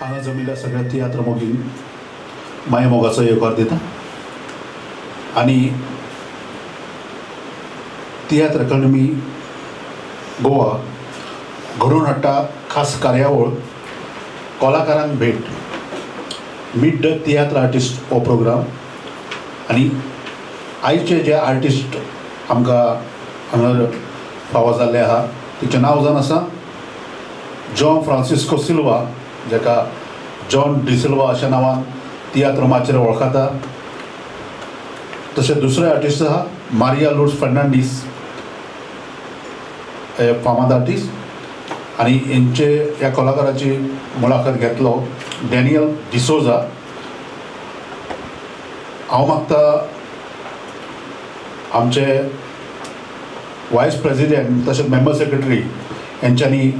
हांगा जमिल्ल्या सगळ्या तियात्र मोगींक माये मोगाचो येवकार दिता आनी तियात्र अकादमी गोवा घडोवन हाडटा खास कार्यावळ कलाकारांक भेट मीट the तियात्र आर्टिस्ट हो प्रोग्राम. आनी आयचे जे आर्टिस्ट आमकां हांगा फावो जाल्ले आहा तेचें नांव जावन आसा जॉन फ्रांसिस्को सिल्वा, जाका जॉन डिसिल्वा अशा नांवान तियात्र माचयेर वळखता. तशें दुसरे आर्टिस्ट आहा मारिया लुर्ड्स फर्नांडीस, हे फामाद आर्टिस्ट. आनी हेंचे ह्या कलाकाराची मुलाखत घेतलो डॅनियल डिसोजा. हांव मागता आमचे वायस प्रेसिडेंट तशेंच मेंबर सेक्रेटरी हेंच्यांनी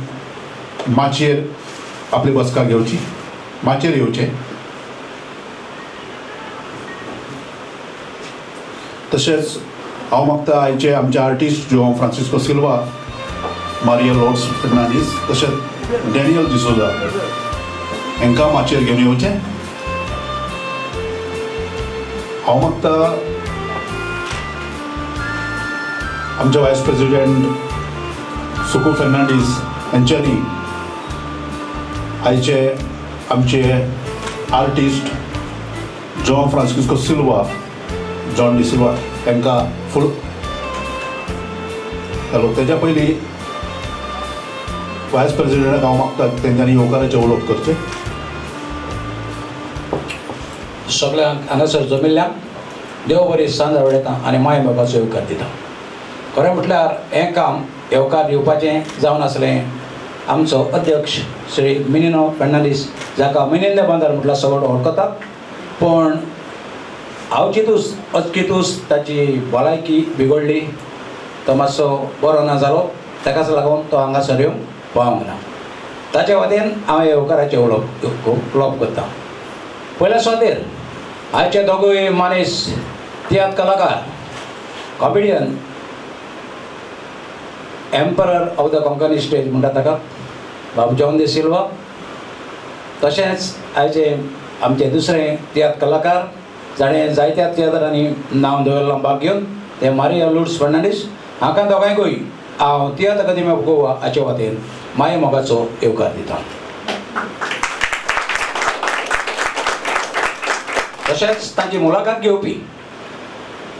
माचयेर आपली बसका घेवची, माचयेर येवचें. तशेंच हांव मागता आयचे आमचे artist John Francisco Silva, Maria Lourdes Fernandes तशेंच डॅनियल डिसोजा हांकां माचयेर घेवन येवचें. हांव मागता आमचे वायस प्रेसिडेंट सुकू फर्नांडीस हेंच्यांनी आयचे आमचे artist John Francisco Silva, John D'Silva तांकां फुल हॅलो. तेज्या पयलीं वायस प्रेसिडेंटाक हांव मागता तेंच्यांनी येवकाराचें उलोवप करचें. सगळ्यांक हांगासर जमिल्ल्यांक देव बरी सांज आवडयता आनी माय मोगाचो येवकार दिता. खरें म्हटल्यार हें काम येवकार दिवपाचें जावन आसलें आमचो अध्यक्ष श्री मिनिनो फर्नांडीस, जाका मिनिंद बांदार म्हटल्यार सगळो वळखतात, पूण अवचितूच अचकीतूच ताची भलायकी बिगडली, तो मातसो बरो ना जालो, ताकाच लागून तो हांगासर येवंक पावंक ना. ताचे वतीन हांव येवकाराचें उलोवप करता. पयल्या सुवातेर आयचे दोगूय मानेस तियात्र कलाकार, comedian, emperor of the Konkani stage म्हणटा ताका बाब जॉन दी सिल्वा, तशेंच आयचे आमचे दुसरे तियात्र कलाकार जाणें जायत्या तियात्रांनी नांव दवरलां भाग घेवन, ते मारिया लुर्ड्स फर्नांडीस. हांकां दोगांयकूय हांव तियात्र अकादमी ऑफ गोवा हाचे वतीन माये मोगाचो येवकार दिता. तशेंच तांची मुलाखत घेवपी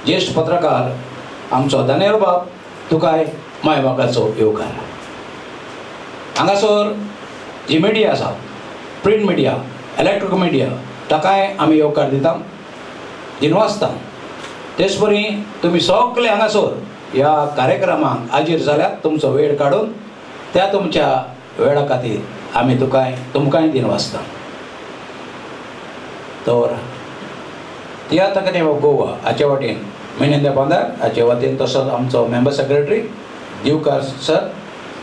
ज्येश्ठ पत्रकार आमचो दानियल बाब, तुकाय माय मोगाचो येवकार. हांगासर जी मिडिया आसा, प्रिंट मिडिया, इलेक्ट्रिक मिडिया, ताकाय आमी येवकार दिता, दिनवासता. तेच परी तुमी सगळे हांगासर ह्या कार्यक्रमाक हाजीर जाल्यार तुमचो वेळ काडून त्या तुमच्या वेळा खातीर आमी तुमकांय दिनवासता. तर तियात्र अकादमी ऑफ गोवा हाचे वटेन मिनेंद्र बांदार हाचे वतीन, तसोच आमचो मेंबर सेक्रेटरी दिवकार सर,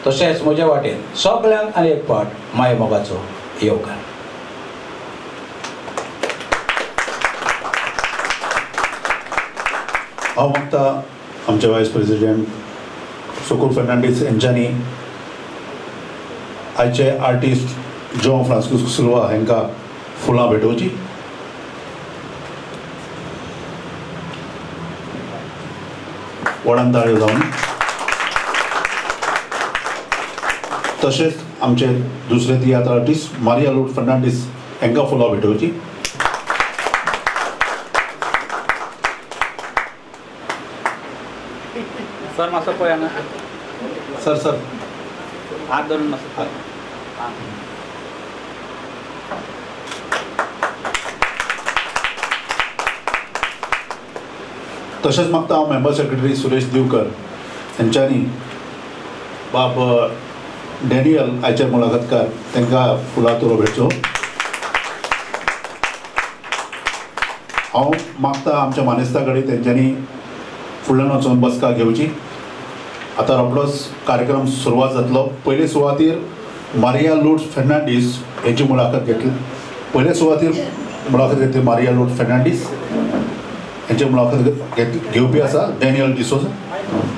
तशेंच म्हज्या वाटेन सगळ्यांक आनी एक पाट माये मोगाचो येवकार. हांव मागता आमचे वायस प्रेसिडेंट सुकूर फर्नांडीस हेंच्यांनी आयचे आर्टिस्ट जॉन फ्रांसिस्को सिल्वा हांकां फुलां भेटोवची. व्हडान ताळयो जावन. तशेंच आमचे दुसरे तियात्र आर्टिस्ट मारिया लुर्ड्स फर्नांडीस हांकां फुलां भेटोवची. सर मातसो पळय हांगा. सर सर हात धरून मातसो पळय. तशेंच मागता हांव मेंबर सेक्रेटरी सुरेश दिवकर हेंच्यांनी बाब डॅनियल आयचे मुलाखतकार तांकां फुलां तुरो भेटचो. हांव मागता आमच्या मानेस्ता कडेन तेंच्यांनी फुडल्यान वचून बसका घेवची. आतां रोखडोच कार्यक्रम सुरवात जातलो. पयले सुवातीर मारिया लुर्ड्स फर्नांडीस हेची मुलाखत घेतली. पयले सुवातीर मुलाखत घेतली मारिया लुर्ड्स फर्नांडीस हेंची मुलाखत घेवपी आसा डॅनियल डिसोजा.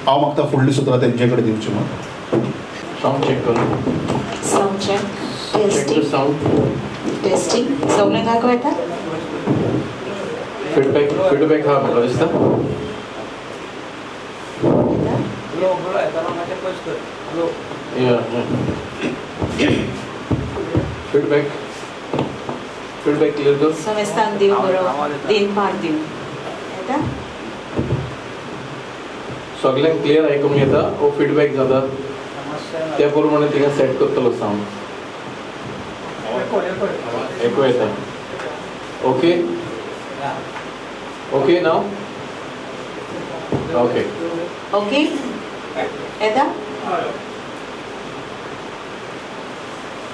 हांव मागता फुडली सुत्रां तेंचे कडेन दिवची म्हूण. सावंड चेक करून. Sound check. Check the sound. Testing सगळ्यांक आयकूंक येता? फीडबॅक फीडबॅक हा म्हाका दिसता. फीडबॅक फीडबॅक क्लियर कर. समेस्तांक दिव बरो दिन पार दिव येता. सगळ्यांक क्लियर आयकूंक येता ओ फीडबॅक जाता त्या प्रमाणे तिका सेट करतलो सावंड. आयकूं येता. ओके ओके नाव ओके ओके येता.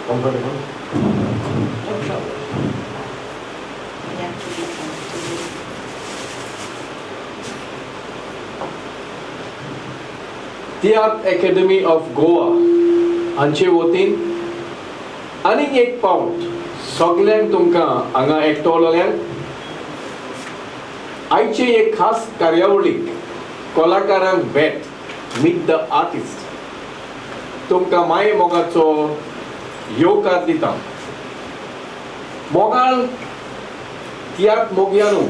Comfortable. No problem. You have to be comfortable. Tiatr academy of Goa हांचे वतीन आनीक एक पावट सगल्यांक तुमकां हांगा एकटवलेल्यांक आयचे एक खास कार्यावळीक कलाकारांक भेट मीट the artist तुमकां माये मोगाचो येवकार दिता. मोगाळ तियात्र मोगयानू,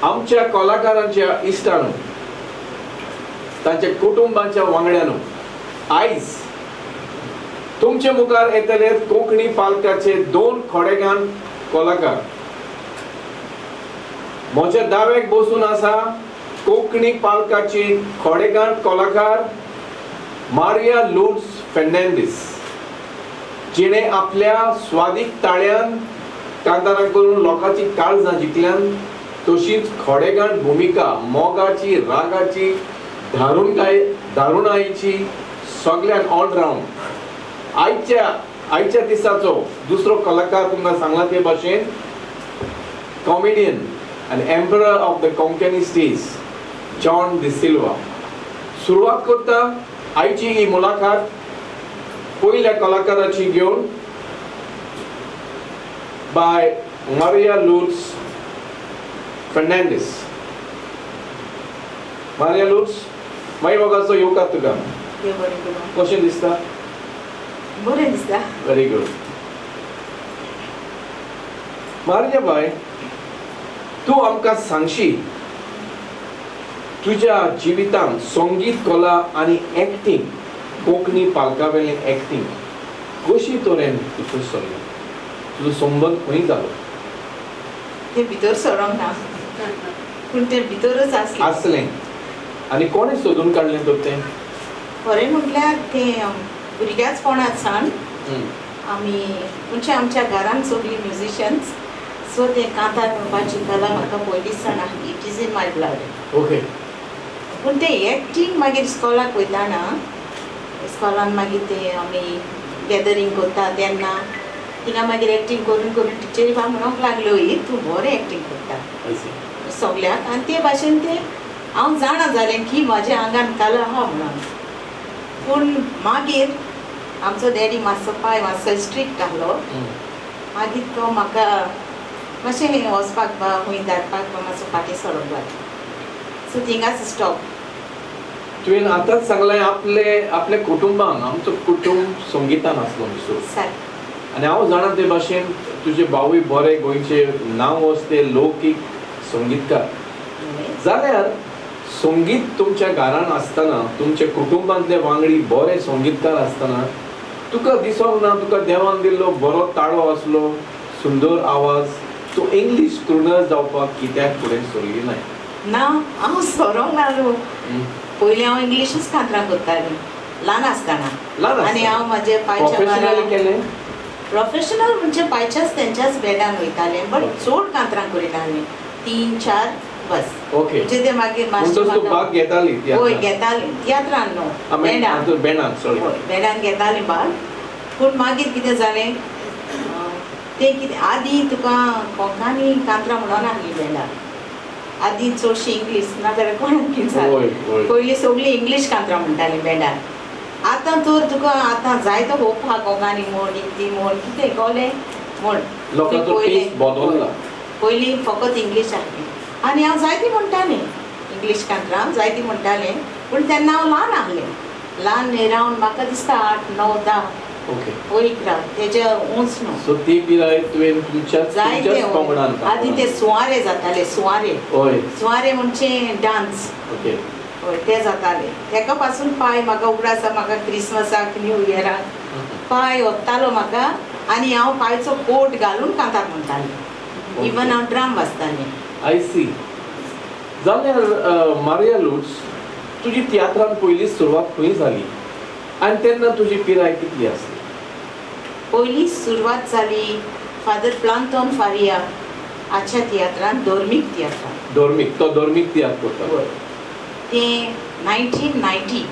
आमच्या कलाकारांच्या इश्टानू, तांच्या कुटुंबाच्या वांगड्यानू, आयज तुमचे मुखार येतले कोंकणी पालकाचे दोन खोडेगान कलाकार. म्हज्या दाव्याक बसून आसा कोंकणी पालकाची खोडेगान कलाकार मारिया लुर्ड्स फेर्नांडीस, जिणे आपल्या स्वादीक ताळ्यान कांतारां करून लोकांची काळजां जिखल्यान, तशीच खोडेगान भुमिका मोगाची, रागाची, दारुणायची सगळ्यान ऑलरावंड. आयच्या दिसाचो दुसरो कलाकार तुमकां सांगला ते भाशेन कॉमेडियन आनी emperor of the Konkani stage John D'Silva. सुरवात करता आयची ही मुलाखत पयल्या कलाकाराची घेवन बाय मारिया लुर्ड्स फेर्नांडीस. मारिया लुर्ड्स, मागीर मोगाचो येवकार तुका. कशें दिसता? बरें दिसता. Very good. Maria बाय, तूं आमकां सांगशी तुज्या जिवितांत संगीत कला आनी एक्टींग, कोंकणी पालका वेलें एक्टींग कशी तरेन भितर सरलें? तुजो संबंद खंय जालो? तें भितर सरोंक ना, पूण तें भितरच आसलें आसलें. आनी कोणें सोदून काडलें तर तें? खरें म्हटल्यार तें भुरग्याचपणांत सावन आमी म्हणजे आमच्या घरांत सगळीं म्युजिशन्स, सो तें कांतार म्हणपाची कला म्हाका पयलींच सावन आसली. It is in my blood. Okay. पूण तें एक्टींग मागीर इस्कॉलाक वयताना, इस्कॉलान मागीर तें आमी गॅदरींग करता तेन्ना थिंगा मागीर एक्टींग करून करून टिचरी बा म्हणूंक लागल्यो, ही तूं बरें एक्टींग करता सगल्याक. आनी ते भाशेन तें हांव जाणा जालें की म्हाज्या आंगान कला आहा म्हणून. पूण मागीर आमचो डॅडी मातसो पाय मातसो स्ट्रिक्ट आहलो. मागीर तो म्हाका मातशें वचपाक बा खंय धाडपाक बा मातसो फाटीं सरोंक लागलो. सो थिंगाच स्टॉप. तुवें आतांच सांगलें आपले आपल्या कुटुंबान, आमचो कुटुंब संगितान आसलो न्हू. आनी हांव जाणा ते भाशेन तुजे भावूय बरे गोंयचे नांव वचते लौकीक संगीतकार जाल्यार संगीत तुमच्या घरान आसतना, तुमच्या कुटुंबांतले वांगडी बरे संगीतकार आसतना तुका दिसोंक ना तुका देवान दिल्लो बरो ताळो आसलो, सुंदर आवाज, तूं इंग्लीश क्रुनर जावपाक कित्याक फुडें सरली ना? ना, हांव सरोंक ना न्हू. पयलीं हांव इंग्लिशूच कांतरां करतालें ल्हान आसतना. आनी हांव म्हाजे पायच्या केलें प्रोफेशनल म्हणजे पायच्याच तेंच्याच बेडान वयतालें, बट चड कांतरां करिनासलें, 3-4 बस. ओके. म्हणजे ते मागीर मातशें भाग घेताली? हय घेताली, तियात्रान न्हू, बेडान. बेडान, सॉरी, बेडान घेताली भाग. पूण मागीर कितें जालें तें कितें आदीं तुका कोंकणी कांतरां म्हणून आहली बेडान, आदीं चडशी इंग्लीश नाजाल्यार कोणाक कितें जालें, पयलीं सगळीं इंग्लीश कांतरां म्हणटालीं बेडान. आतां तर तुका आतां जायतो होप आहा कोंकणी म्हण, हिंदी म्हण, कितें कोलें म्हण. पयलीं फकत इंग्लीश आहली आनी हांव जायतीं म्हणटालें इंग्लीश कांतरां जायतीं म्हणटालें. पूण तेन्ना हांव ल्हान आहलें, ल्हान एरावंड म्हाका दिसता 8, 9, 10 ओके 11 तेज्या उंच न्हू. सो ती पिराय तुवें तुमच्या पंगडान आदी ते सुवारे जाताले. सुवारे हय, सुवारे म्हणजे डान्स. ओके हय ते जाताले. तेका पासून पांय म्हाका उगडास आसा, म्हाका क्रिसमसाक न्यू इयराक पांय ओत्तालो म्हाका आनी हांव पांयचो कोट घालून कांतार म्हणटालें. इवन हांव ड्रम वाजतालें. I C. जाल्यार मारिया लुट्स, तुजी तियात्रान पयली सुरवात खंय जाली आनी तेन्ना तुजी पिराय कितली आसली? पयली सुरवात जाली फादर प्लांतोन फारिया हाच्या तियात्रान, धर्मीक तियात्रान. धर्मीक, तो धर्मीक तियात्र करता. हय, तें 1990.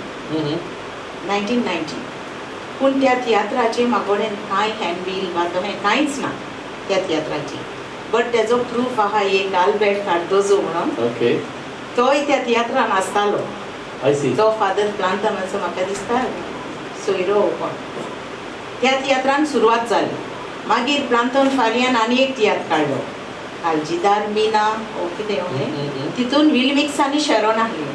पूण त्या तियात्राचें म्हाका कडेन कांय हँडबील वा तशें कांयच ना त्या तियात्राचें. बट तेजो प्रूफ आहा एक आल्बर्ट कार्दोजो म्हणून. ओके. तोय त्या तियात्रान आसतालो. I C. तो फादर प्लांतनाचो म्हाका दिसता सोयरो कोण. त्या तियात्रान सुरवात जाली. मागीर प्लांतन फारियान आनी एक तियात्र काडलो, आलजीदार मीना ओ कितें म्हणलें. तितून विलमिक्स आनी शेरोन आहली.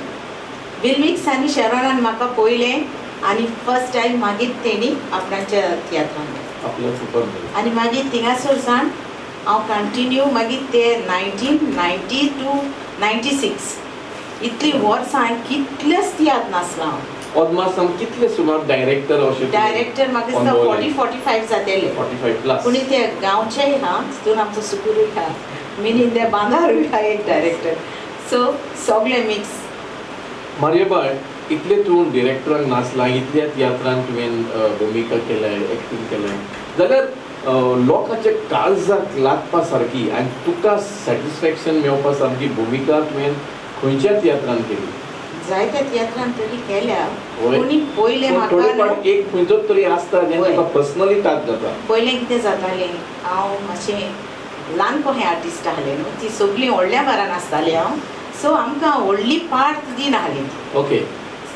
विलमिक्स आनी शेरोनान म्हाका पळयलें आनी फर्स्ट टायम मागीर तेणी आपणाच्या तियात्रान आनी मागीर थिंगासर सावन हांव कंटिन्यू मागीर ते 1992 96 इतली वर्सां हांवें कितलेच तियात्र नाचला हांव. अदमासान कितले सुमार डायरेक्टर अशें? डायरेक्टर म्हाका दिसता 40-45 जातले. 45 प्लस. पूण ते गांवचेय आहा, तितून आमचो सुकूरूय आहा, मिनीन दे बांदारूय आहा एक डायरेक्टर. सो सगळे मिक्स. मारियाबाय, इतले तूं डिरेक्टरांक नाचला, इतल्या तियात्रान तुवें भुमिका केल्या, एक्टींग केल्या, जाल्यार लोकांच्या काळजाक लागपा सारकी आनी तुका सॅटिस्फॅक्शन मेळपा सारकी भुमिका तुवें खंयच्या तियात्रान केली? जायत्या तियात्रान तरी केल्या. पूण पयलें म्हाका एक खंयचो तरी आसता जें तुका पर्सनली टच जाता. पयलें कितें जातालें, हांव मातशें ल्हान कहें आर्टिस्ट आहलें न्हू, ती सगळीं व्हडल्या बारान आसताली हांव. सो आमकां व्हडली पार्ट दिनाहली. ओके.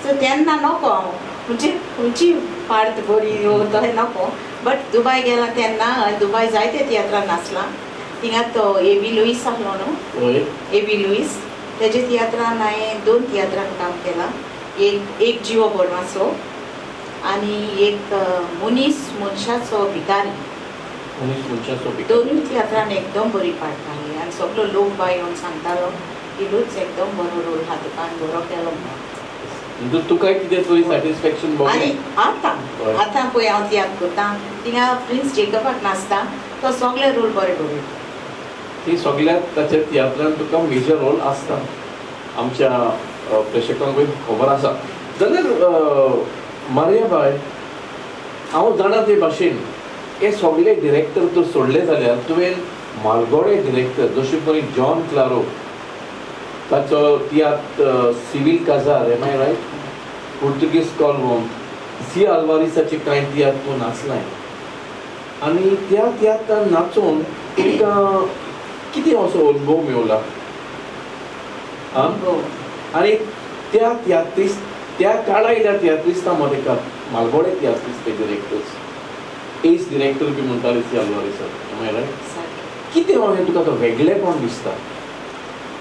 सो तेन्ना नको हांव म्हणजे खंयची पार्ट बरी तशें नको. बट दुबाय गेला तेन्ना दुबाय जायते तियात्रान नाचला. थिंगा तो ए बी लुईस आहलो न्हू, ए बी लुईस, तेजे तियात्रान हांवें 2 तियात्रान काम केलां. एक एक जिवो बोरमाचो आनी एक मनीस मनशाचो भिकारी. दोनूय तियात्रान एकदम बरी पार्ट आहली आनी सगलो लोक बाय येवन सांगतालो की लूच एकदम बरो रोल आहा तुका आनी बरो केलो म्हणून. तुका कितें तरी सॅटिस्फॅक्शन? आनी आतां आतां पळय हांव तियात्र करता थिंगा प्रिन्स जेकबाक नाचता, तो सगळे रोल बरे बरयता. ती सगळ्या ताच्या तियात्रान तुका मेजर रोल आसता, आमच्या प्रेक्षकांकूय खबर आसा. जाल्यार मारियाबाय, हांव जाणा ते भाशेन हे सगळे डिरेक्टर तूं सोडले जाल्यार तुवें मालगोडे डिरेक्टर जशे पळय जॉन क्लारो, ताचो तियात्र सिवील काजार, एम I right, Portuguese कॉलवोम, सी आल्वारीसाचे कांय तियात्र तूं नाचलाय आनी त्या तियात्रान नाचून तुका कितें असो अनुभव मेवला? आनी त्या तियात्रिस्त त्या काळायल्या तियात्रिस्तां मदें का मालगोडे तियात्रिस्त ते डिरेक्टर्स, एस डिरेक्टर बी म्हणटाले सी आल्वारीसाक, एम I right, कितें अशें तुका तो वेगळेपण दिसता?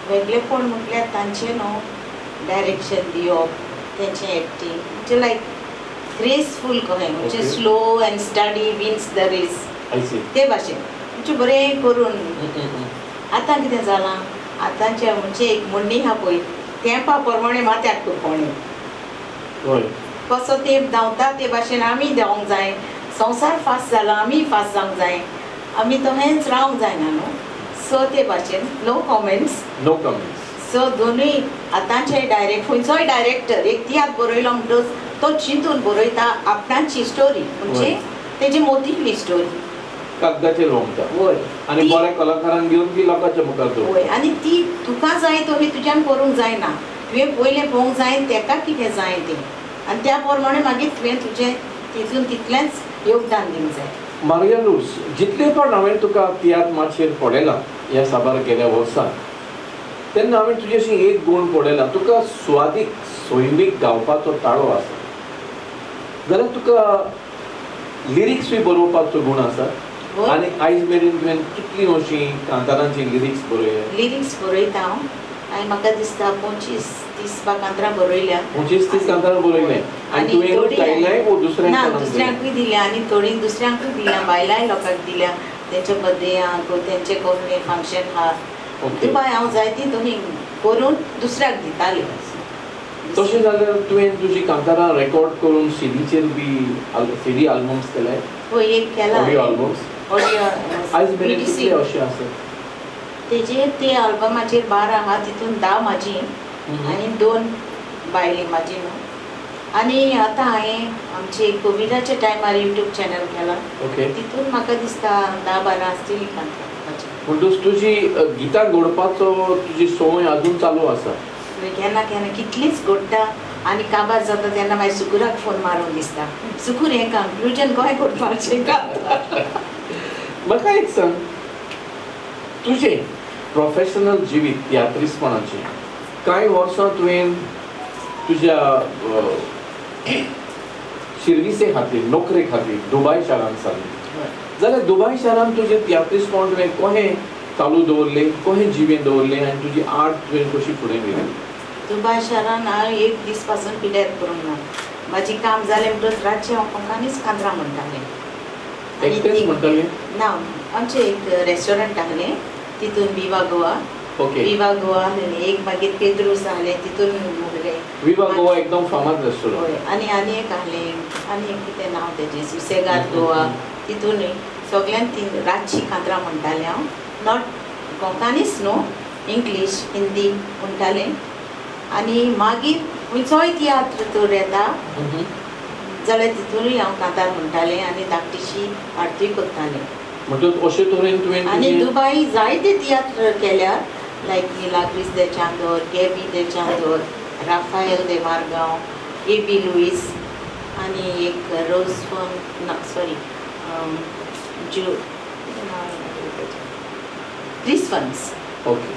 वेगळेपण म्हटल्यार तांचें न्हू डायरेक्शन दिवप, तेंचें एक्टींग म्हणजे लायक ग्रेसफूल कहें, म्हणजे slow and steady wins the race ते भाशेन म्हणजे बरें करून. आतां कितें जालां, आतांचें म्हणजे एक म्हणणी आहा पळय, तेंपा प्रमाणे माथ्याक कुरपोणे. कसो तेंप धांवता ते भाशेन आमी धांवंक जाय. संवसार फास्ट जाला, आमी फास्ट जावंक जाय, आमी तशेंच रावंक जायना न्हू. सो ते भाशेन no comments. No comments. So दोनूय आतांचे डायरेक्ट खंयचोय डायरेक्टर एक तियात्र बरयलो म्हणटच तो चिंतून बरयता आपणाची स्टोरी, म्हणजे तेजी मोतिल्ली स्टोरी कागदाचेर रोमता. हय. आनी बऱ्या कलाकारांक घेवन ती लोकांच्या मुखार दवरता. हय. आनी ती तुका जाय तशी तुज्यान करूंक जायना, तुवें पयलें पळोवंक जाय तेका कितें जाय तें, आनी त्या प्रमाणे मागीर तुवें तुजें तितून तितलेंच योगदान दिवंक जाय. मारिया लुट्स, जितले पण हांवें तुका तियात्र माचयेर पळयला ह्या साबार गेल्या वर्सां, तेन्ना हांवें तुजेशी एक गूण पळयला, तुका सुवादीक सैमीक गावपाचो ताळो आसा. जाल्यार तुका लिरिक्सूय बरोवपाचो गूण आसा. आनी आयज मेरेन तुवें कितलीं अशीं कांतारांची लिरिक्स बरयल्या? लिरिक्स बरयता हांव आनी म्हाका दिसता 25 25-30 कांतरां बरयल्या. 25-30 कांतरां बरयले आनी तुवें गायलाय वो दुसऱ्यांक? ना, दुसऱ्यांकूय दिल्या आनी थोडी दुसऱ्यांकूय दिल्या, बायलांय लोकांक दिल्या. तेंच्या बर्थडेयांक, तेंचे कोण फंक्शन आहा दुबाय हांव जायती तुमी करून दुसऱ्याक दितालें. तशें जाल्यार तुवें तुजी कांतारां रेकॉर्ड करून सीडीचेर बी सीडी आल्बम्स केले? हय, एक केला ऑडियो आल्बम्स. ऑडियो आयज मेरेन कितले अशे आसात तेजेर? ते आल्बमाचेर 12 आहा, तितून 10 म्हाजी आनी 2 बायली म्हाजी न्हू. आनी आतां हांवें आमचे कोविडाच्या टायमार यूट्यूब चॅनल केला, तितून म्हाका दिसता 10-12 आसतली कांतारां. म्हणटूच तुजी गितां घोडपाचो तुजी संवय अजून चालू आसा? केन्ना केन्ना कितलीच घडटा आनी काबार जाता तेन्ना मागीर सुकूराक फोन मारून दिसता, सुकूर हें कन्क्लुजन गोंय करपाचें. म्हाका एक सांग, तुजें प्रोफेशनल जिवीत तियात्रिस्तपणाचें कांय वर्सां तुवें तुज्या शिर्विसे खातीर, नोकरे खातीर दुबाय शारांत सारलें, जाल्यार दुबाय शारांत तुजें तियात्रिस्तपण तुवें कशें चालू दवरलें, कशें जिवें दवरलें आनी तुजी आर्ट तुवें कशी फुडें व्हेली? दुबाय शारान हांव एक दीस पासून पिड्यार करूंक ना. म्हाजें काम जालें म्हणटच रातचें हांव कोंकणीच कांतरां म्हणटालें. एकटेंच म्हणटालें? ना, आमचें एक रेस्टॉरंट आहलें तितून विवा गोवा, विवा गोवा आहलें एक, मागीर पेद्रूस आहलें तितून म्हणलें. विवा गोवा एकदम फामाद रेस्टॉरंट. हय, आनी आनी एक आहलें, आनी एक कितें नांव तेजें, सुसेगाद गोवा, तितून सगळ्यान ती रातची कांतरां म्हणटालें हांव. Not कोंकणीच न्हू, इंग्लीश हिंदी म्हणटालें. आनी मागीर खंयचोय तियात्र तर येता जाल्यार तितूनय हांव कांतार म्हणटालें आनी धाकटीशी आरतीय करतालें. म्हणटच अशे तरेन तुवें आनी दुबाय जायते तियात्र केल्या, like Milagres de Chandor, Gaby de Chandor, Rafael de Margao, A B Luis आनी एक रोजफोन ना सॉरी ज्यो क्रिस्फन्स. ओके,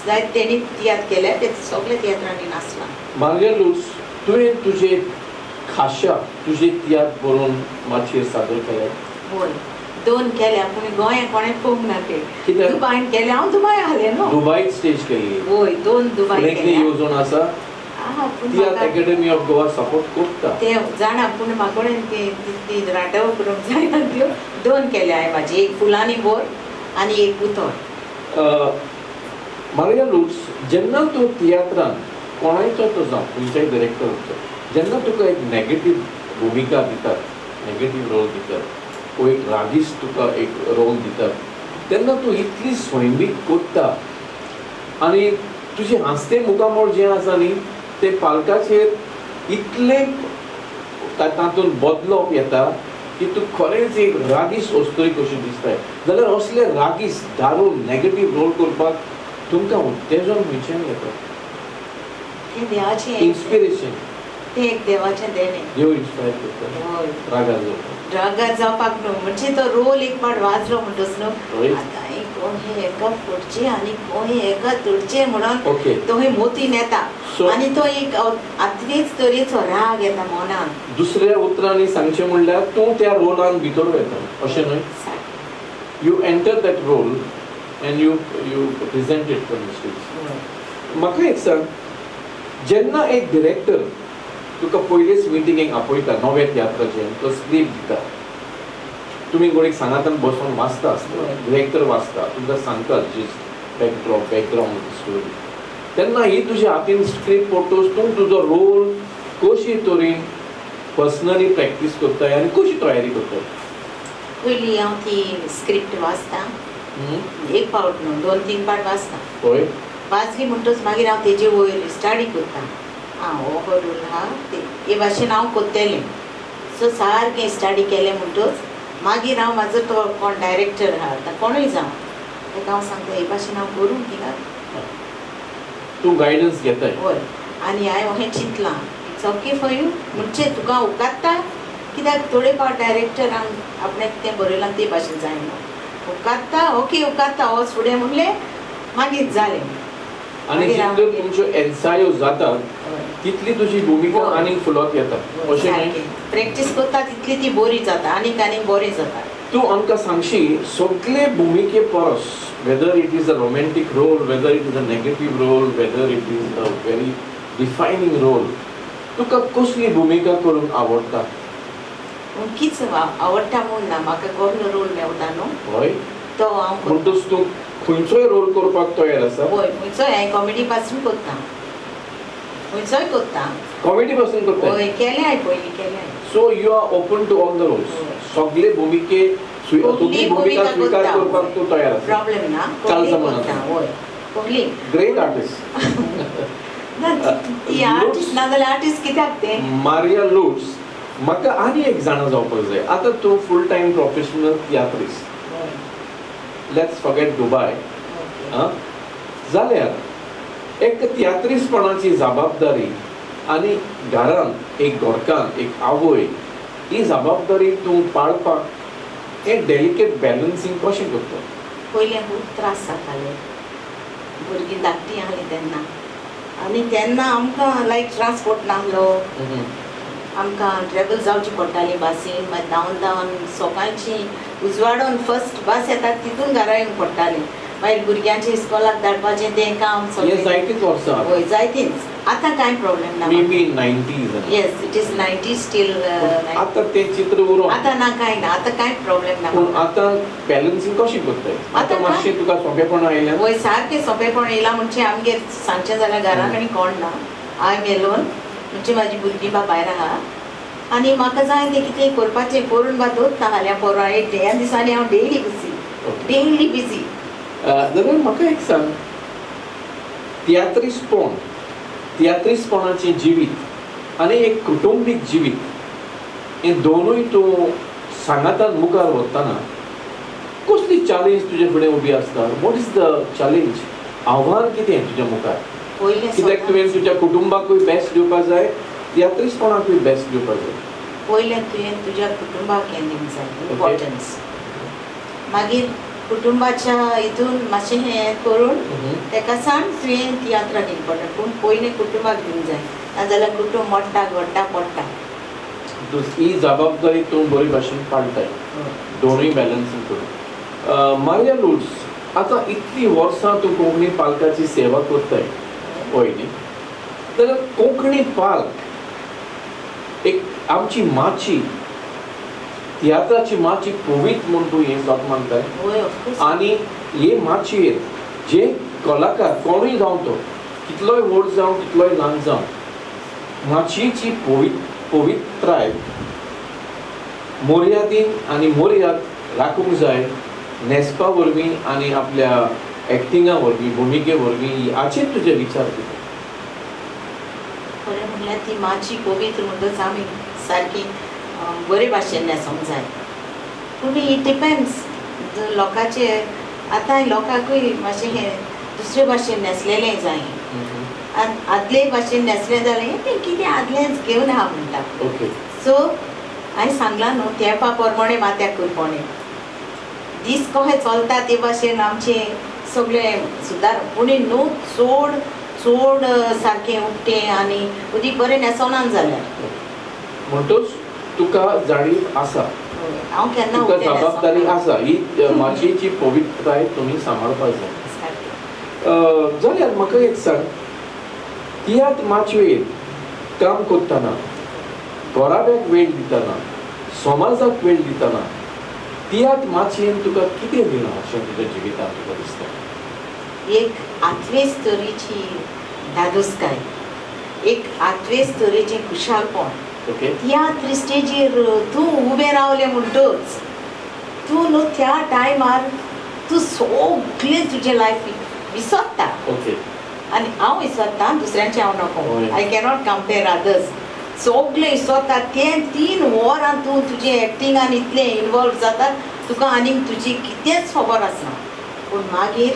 जायते तेणी तियात्र केल्या, ते सगळे तियात्रांनी नाचला. मारिया लुर्ड्स, तुवें तुजे खाशा तुजे तियात्र बरोवन माचयेर सादर केले? हय, 2 केल्या, पूण गोंया कोणें पळोवंक ना ते. दुबायन केल्या, हांव दुबाय आहलें न्हू, दुबायत स्टेज केली. हय, 2 दुबाय केल्या. येवजण आसा, तियात्र अकॅडमी ऑफ गोवा सपोर्ट करता ते जाणा, पूण म्हाका कडेन ती राटव करूंक जायना. त्यो 2 केल्या हांवें म्हाजी, एक फुलांनी बोर आनी एक उतर. मारिया लुर्ड्स, जेन्ना तूं तियात्रान कोणायचो तो जावं, खंयच्याय डिरेक्टराचो, जेन्ना तुका एक नेगेटीव भुमिका दितात, नेगेटीव रोल दितात वो एक रागीस तुका एक रोल दितात, तेन्ना तूं इतली स्वैमीक करता आनी तुजें हांसतें मुखामळ जें आसा न्ही तें पालकाचेर इतलें तातूंत बदलप येता की तूं खरेंच एक रागीस वस्तूय कशी दिसताय. जाल्यार असले रागीस दारू नेगेटीव रोल करपाक तुमकां उत्तेजन खंयच्यान येता? देवाचें इन्स्पिरेशन, तें एक देवाचें देणें. देव इन्स्पायर करता रागार जावपाक? रागार जावपाक न्हू, म्हणजे तो रोल एक पाट वाजलो म्हणटच न्हू, आतां कोहे एका फोडचें आनी कोहे एका तुडचें म्हणून तो मोतीन येता आनी तो एक आतलेच तरेचो राग येता मनान. दुसऱ्या उतरांनी सांगचें म्हणल्यार तूं त्या रोलान भितर वता अशें न्हय? You enter that role and you present it from the stage. म्हाका एक सांग, जेन्ना एक डिरेक्टर तुका पयलेच मिटिंगेक आपयता नव्या तियात्राचें, तो स्क्रिप्ट दिता, तुमी गोडेक सांगातान बसून वाचता आसता, डिरेक्टर वाचता, तुमकां सांगता जिस्ट बॅकड्रॉप बॅकग्रावंड स्टोरी, तेन्ना ही तुज्या हातीन स्क्रिप्ट पडटच तूं तुजो रोल कशी तरेन पर्सनली प्रॅक्टीस करताय आनी कशी तयारी करताय? पयलीं हांव ती स्क्रिप्ट वाचता, एक पावट न्हू 2-3 पावट वाचता. हय, वाचली म्हणटच मागीर हांव तेजे वयर स्टडी करता, आं हो हो रोल आहा ते हे भाशेन हांव करतलें. सो सारकें स्टडी केलें म्हणटच मागीर हांव म्हाजो तो कोण डायरेक्टर आहा आतां कोणूय जावं ताका हांव सांगता हे भाशेन हांव करूं कित्याक तूं गायडन्स घेताय. हय, आनी हांवें अशें चिंतलां it's okay for you, म्हणजे तुका उपकारता कित्याक थोडे फावट डायरेक्टरान आपणें कितें बरयलां ते भाशेन जायना, उपकारता ओके उपकारता वच फुडें म्हणलें मागीर जालें. आनी जितल्यो तुमच्यो एन्सायो जातात तितली तुजी भुमिका आनीक फुलत येता अशें न्हय? प्रॅक्टीस करता तितली ती बरी जाता, आनीक आनीक बरी जाता. तूं आमकां सांगशी सगळे भुमिके परस, whether it is a romantic role, whether it is a negative role, whether it is a very defining role. तुका कसली भुमिका करूंक आवडटा? कीच आवडटा म्हूण ना, म्हाका कसलो रोल मेवता न्हू हय तो हांव. म्हणटच तूं खंयचोय रोल करपाक तयार आसा? हय, खंयचोय. हांवें कॉमेडी पासून करता, खंयचोय करता. कॉमेडी पासून करता? हय, केलें हांवें पयलीं केलें. So you are open to all the roles. सगळे भुमिके तुजी भुमिका स्वीकार करपाक तूं तयार आसा? प्रॉब्लेम ना, चलता म्हणून. हय, कसली ग्रेट आर्टिस्ट. ती आर्टिस्ट ना जाल्यार आर्टिस्ट कित्याक तें? मारिया लुट्स, म्हाका आनी एक जाणा जावपाक जाय. आतां तूं full time professional tiatrist, let's forget Dubai, जाल्यार एक तियात्रिस्टपणाची जबाबदारी आनी घरांत एक घरकान्न एक आवय ही जबाबदारी तूं पाळपाक हें डेलिकेट बॅलन्सींग कशें करता? पयलें खूब त्रास जाताले, भुरगीं धाकटीं आहलीं तेन्ना, आनी तेन्ना आमकां लायक ट्रान्सपोर्ट नासलो, आमकां ट्रॅवल जावची पडटाली बसीन. मागीर धांवन धांवन सकाळची उजवाडोन फर्स्ट बस येता तितून घरा येवंक पडटालें. मागीर भुरग्यांचे इस्कॉलाक धाडपाचें तें काम सगळें. जायतीच वर्सां? हय, जायतीच. आतां कांय प्रॉब्लेम ना. Maybe 90s. Yes, it is 90s still. आतां तें चित्र उरो आतां ना, कांय ना, आतां कांय प्रॉब्लेम ना. पूण आतां बॅलन्सींग कशी करताय? आतां मातशें तुका सोंपेपण आयलें? हय, सारकें सोंपेपण येयलां. म्हणजे आमगेर सांगचें जाल्यार घरा कडेन कोण ना, हांव एलोन, म्हणजे म्हाजी भुरगीं बा भायर आहा आनी म्हाका जाय तें कितें करपाचें करून बा दवरता. फाल्यां परवां एक ह्या दिसांनी हांव डेली बिजी, डेली बिजी. जाल्यार म्हाका एक सांग, तियात्रिस्टपण, तियात्रिस्टपणाचें जिवीत आनी एक कुटुंबीक जिवीत हें दोनूय तूं सांगातान मुखार वतना कसली चॅलेंज तुजे फुडें उबी आसता? What is the challenge? आव्हान कितें तुज्या मुखार? कित्याक तुवें तुज्या कुटुंबाकूय बेस्ट दिवपाक जाय, तियात्रिस्टपणाकूय बेस्ट दिवपाक जाय. पयलें तुवें तुज्या कुटुंबाक हें दिवंक जाय इम्पॉर्टन्स, मागीर कुटुंबाच्या हितून मातशें हें करून तेका सांग तुवें तियात्राक इम्पॉर्टंट, पूण पयलें कुटुंबाक दिवंक जाय, नाजाल्यार कुटुंब मोडटा घडटा पडटा. ही जबाबदारी तूं बरी भाशेन पाळटाय, दोनूय बॅलन्सींग करून. मारिया लुट्स, आतां इतलीं वर्सां तूं कोंकणी पालकाची सेवा करताय, हय न्ही? जाल्यार कोंकणी पालक एक आमची माची, तियात्राची माची पवित्र म्हूण तूं हें सत मानताय? आनी हे माचयेर जे कलाकार कोणूय जावं, तो कितलोय व्हड जावं कितलोय ल्हान जावं, माचयेची पवित्राय मर्यादीन आनी मर्याद राखूंक जाय न्हेसपा वरवीं आनी आपल्या एक्टिंगा वरवीं, भुमिके वरवीं. हाचेर तुजे विचार कितें? खरें म्हणल्यार ती माची पवित्र म्हणटच आमी सारकी बरे भाशेन न्हेसोंक जाय, पूण it depends लोकांचे. आतां लोकांकूय मातशें हें दुसरे भाशेन न्हेसलेलें जाय, आनी आदले भाशेन न्हेसलें जाल्यार तें कितें आदलेंच घेवन आहा म्हणटा. सो हांवें सांगलां न्हू, तेंपा प्रमाणें माथ्याक करपोणें दीस कशें चलता ते भाशेन आमचें सगळें सुदार. पूण न्हू चड चड सारकें उकतें आनी उदीक बरें न्हेसोना जाल्यार. म्हणटच तुका जाणीव आसा, हांव केन्ना तुका जबाबदारी आसा, ही माचयेची पवित्रताय तुमी सांबाळपाक जाय. जाल्यार म्हाका एक सांग, तियात्र माचयेर काम करतना, घराब्याक वेळ दितना, समाजाक वेळ दितना, तियात्र माचयेन तुका कितें दिलां अशें तुज्या जिवितांत तुका दिसता? एक आठवेच तरेची धादोसकाय, एक आठवेच तरेचें खुशालपण. तियात्र स्टेजीर तूं उबें रावलें म्हणटच तूं न्हू त्या टायमार तूं सगळें तुजें लायफ विसरता. आनी हांव विसरता, दुसऱ्यांचें हांव नको, I cannot compare others. सगळें विसरता तें 3 वरां तूं तुजें एक्टिंगान इतलें इनवॉल्व जाता, तुका आनीक तुजी कितेंच खबर आसना. पूण मागीर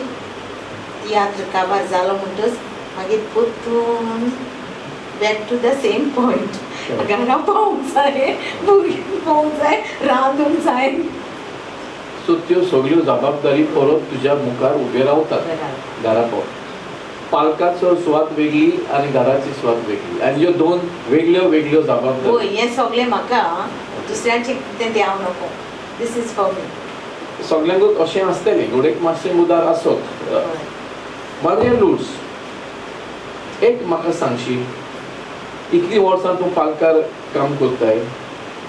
तियात्र काबार जालो म्हणटच मागीर परतून back to the same point. घरा पावूंक जाय, भुरगीं पावूंक जाय, रांदूंक जाय. सो त्यो सगळ्यो जबाबदारी परत तुज्या मुखार उबे रावतात. घरा पाव पालकाचो सुवात वेगळी आनी घराची सुवात वेगळी, आनी ह्यो दोन वेगळ्यो वेगळ्यो जबाबदारी. हय, हें सगळें म्हाका, दुसऱ्यांचें कितें तें हांव नको, this is for me. सगळ्यांकूच अशें आसतलें, घोडेक मातशें मुदार आसत. मारिया लुट्स, एक म्हाका सांगशी, इतलीं वर्सां तूं पालकार काम करताय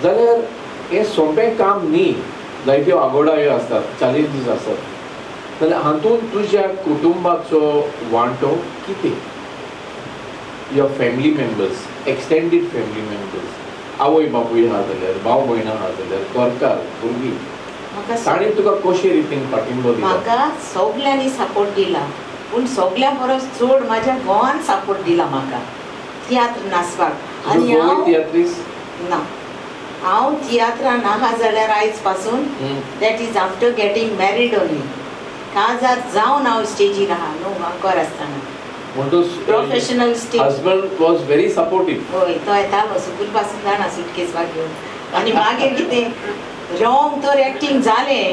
जाल्यार हें सोंपें काम न्ही, जायत्यो आगोडायो आसतात, चॅलेंजीस आसतात, जाल्यार हातूंत तुज्या कुटुंबाचो वांटो कितें? Your family members, extended family members, आवय बापूय आहा जाल्यार, भाव भयणां आहा जाल्यार, घरकार, भुरगीं, तांणी तुका कशे रितीन पाठिंबो दिला? म्हाका सगल्यांनी सपोर्ट दिला, पूण सगल्यां परस चड म्हाज्या घोवान सपोर्ट दिला म्हाका तियात्र नाचपाक. आनी हांव तियात्रिस्ट ना, हांव तियात्रान आहा जाल्यार आयज पासून that is after getting married only. काजार जावन हांव स्टेजीर आहा न्हू, हांव आसतना professional stage. Husband was very supportive. हय, तो येतालो सुकूल पासून जाणा सुटकेस घेवन. आनी मागीर कितें रॉंग तर एक्टींग जालें.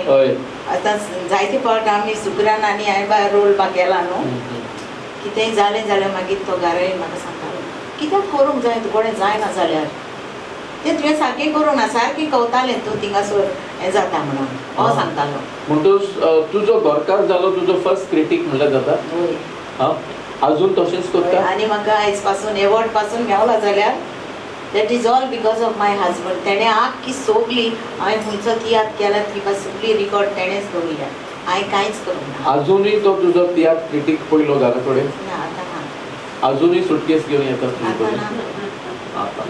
आतां जायते फावट आमी सुकरान आनी हांवें बाय रोल बा केला न्हू, कितेंय जालें जाल्यार मागीर तो घरा येवन म्हाका सांगतालो कित्याक करूंक जाय तूं, कोणें जायना जाल्यार तें तुवें सारकें करूंक ना, सारकें कवतालें तूं थिंगासर हें जाता म्हणून हो सांगतालो. म्हणटूच तुजो घरकार जालो तुजो फर्स्ट क्रिटीक म्हणल्यार जाता? हय, हां, अजून तशेंच करता. आनी म्हाका आयज पासून एवॉर्ड पासून मेवला जाल्यार that is all because of my husband. तेणें आख्खी सगली हांवें खंयचो तियात्र केला ती सगली रिकॉर्ड तेणेंच दवरल्या, हांवें कांयच करूंक ना. अजुनूय तो तुजो तियात्र क्रिटीक पयलो घरा कडेन? ना, आतां ना. अजुनूय सुटकेस घेवन येता तुजे कडेन? आतां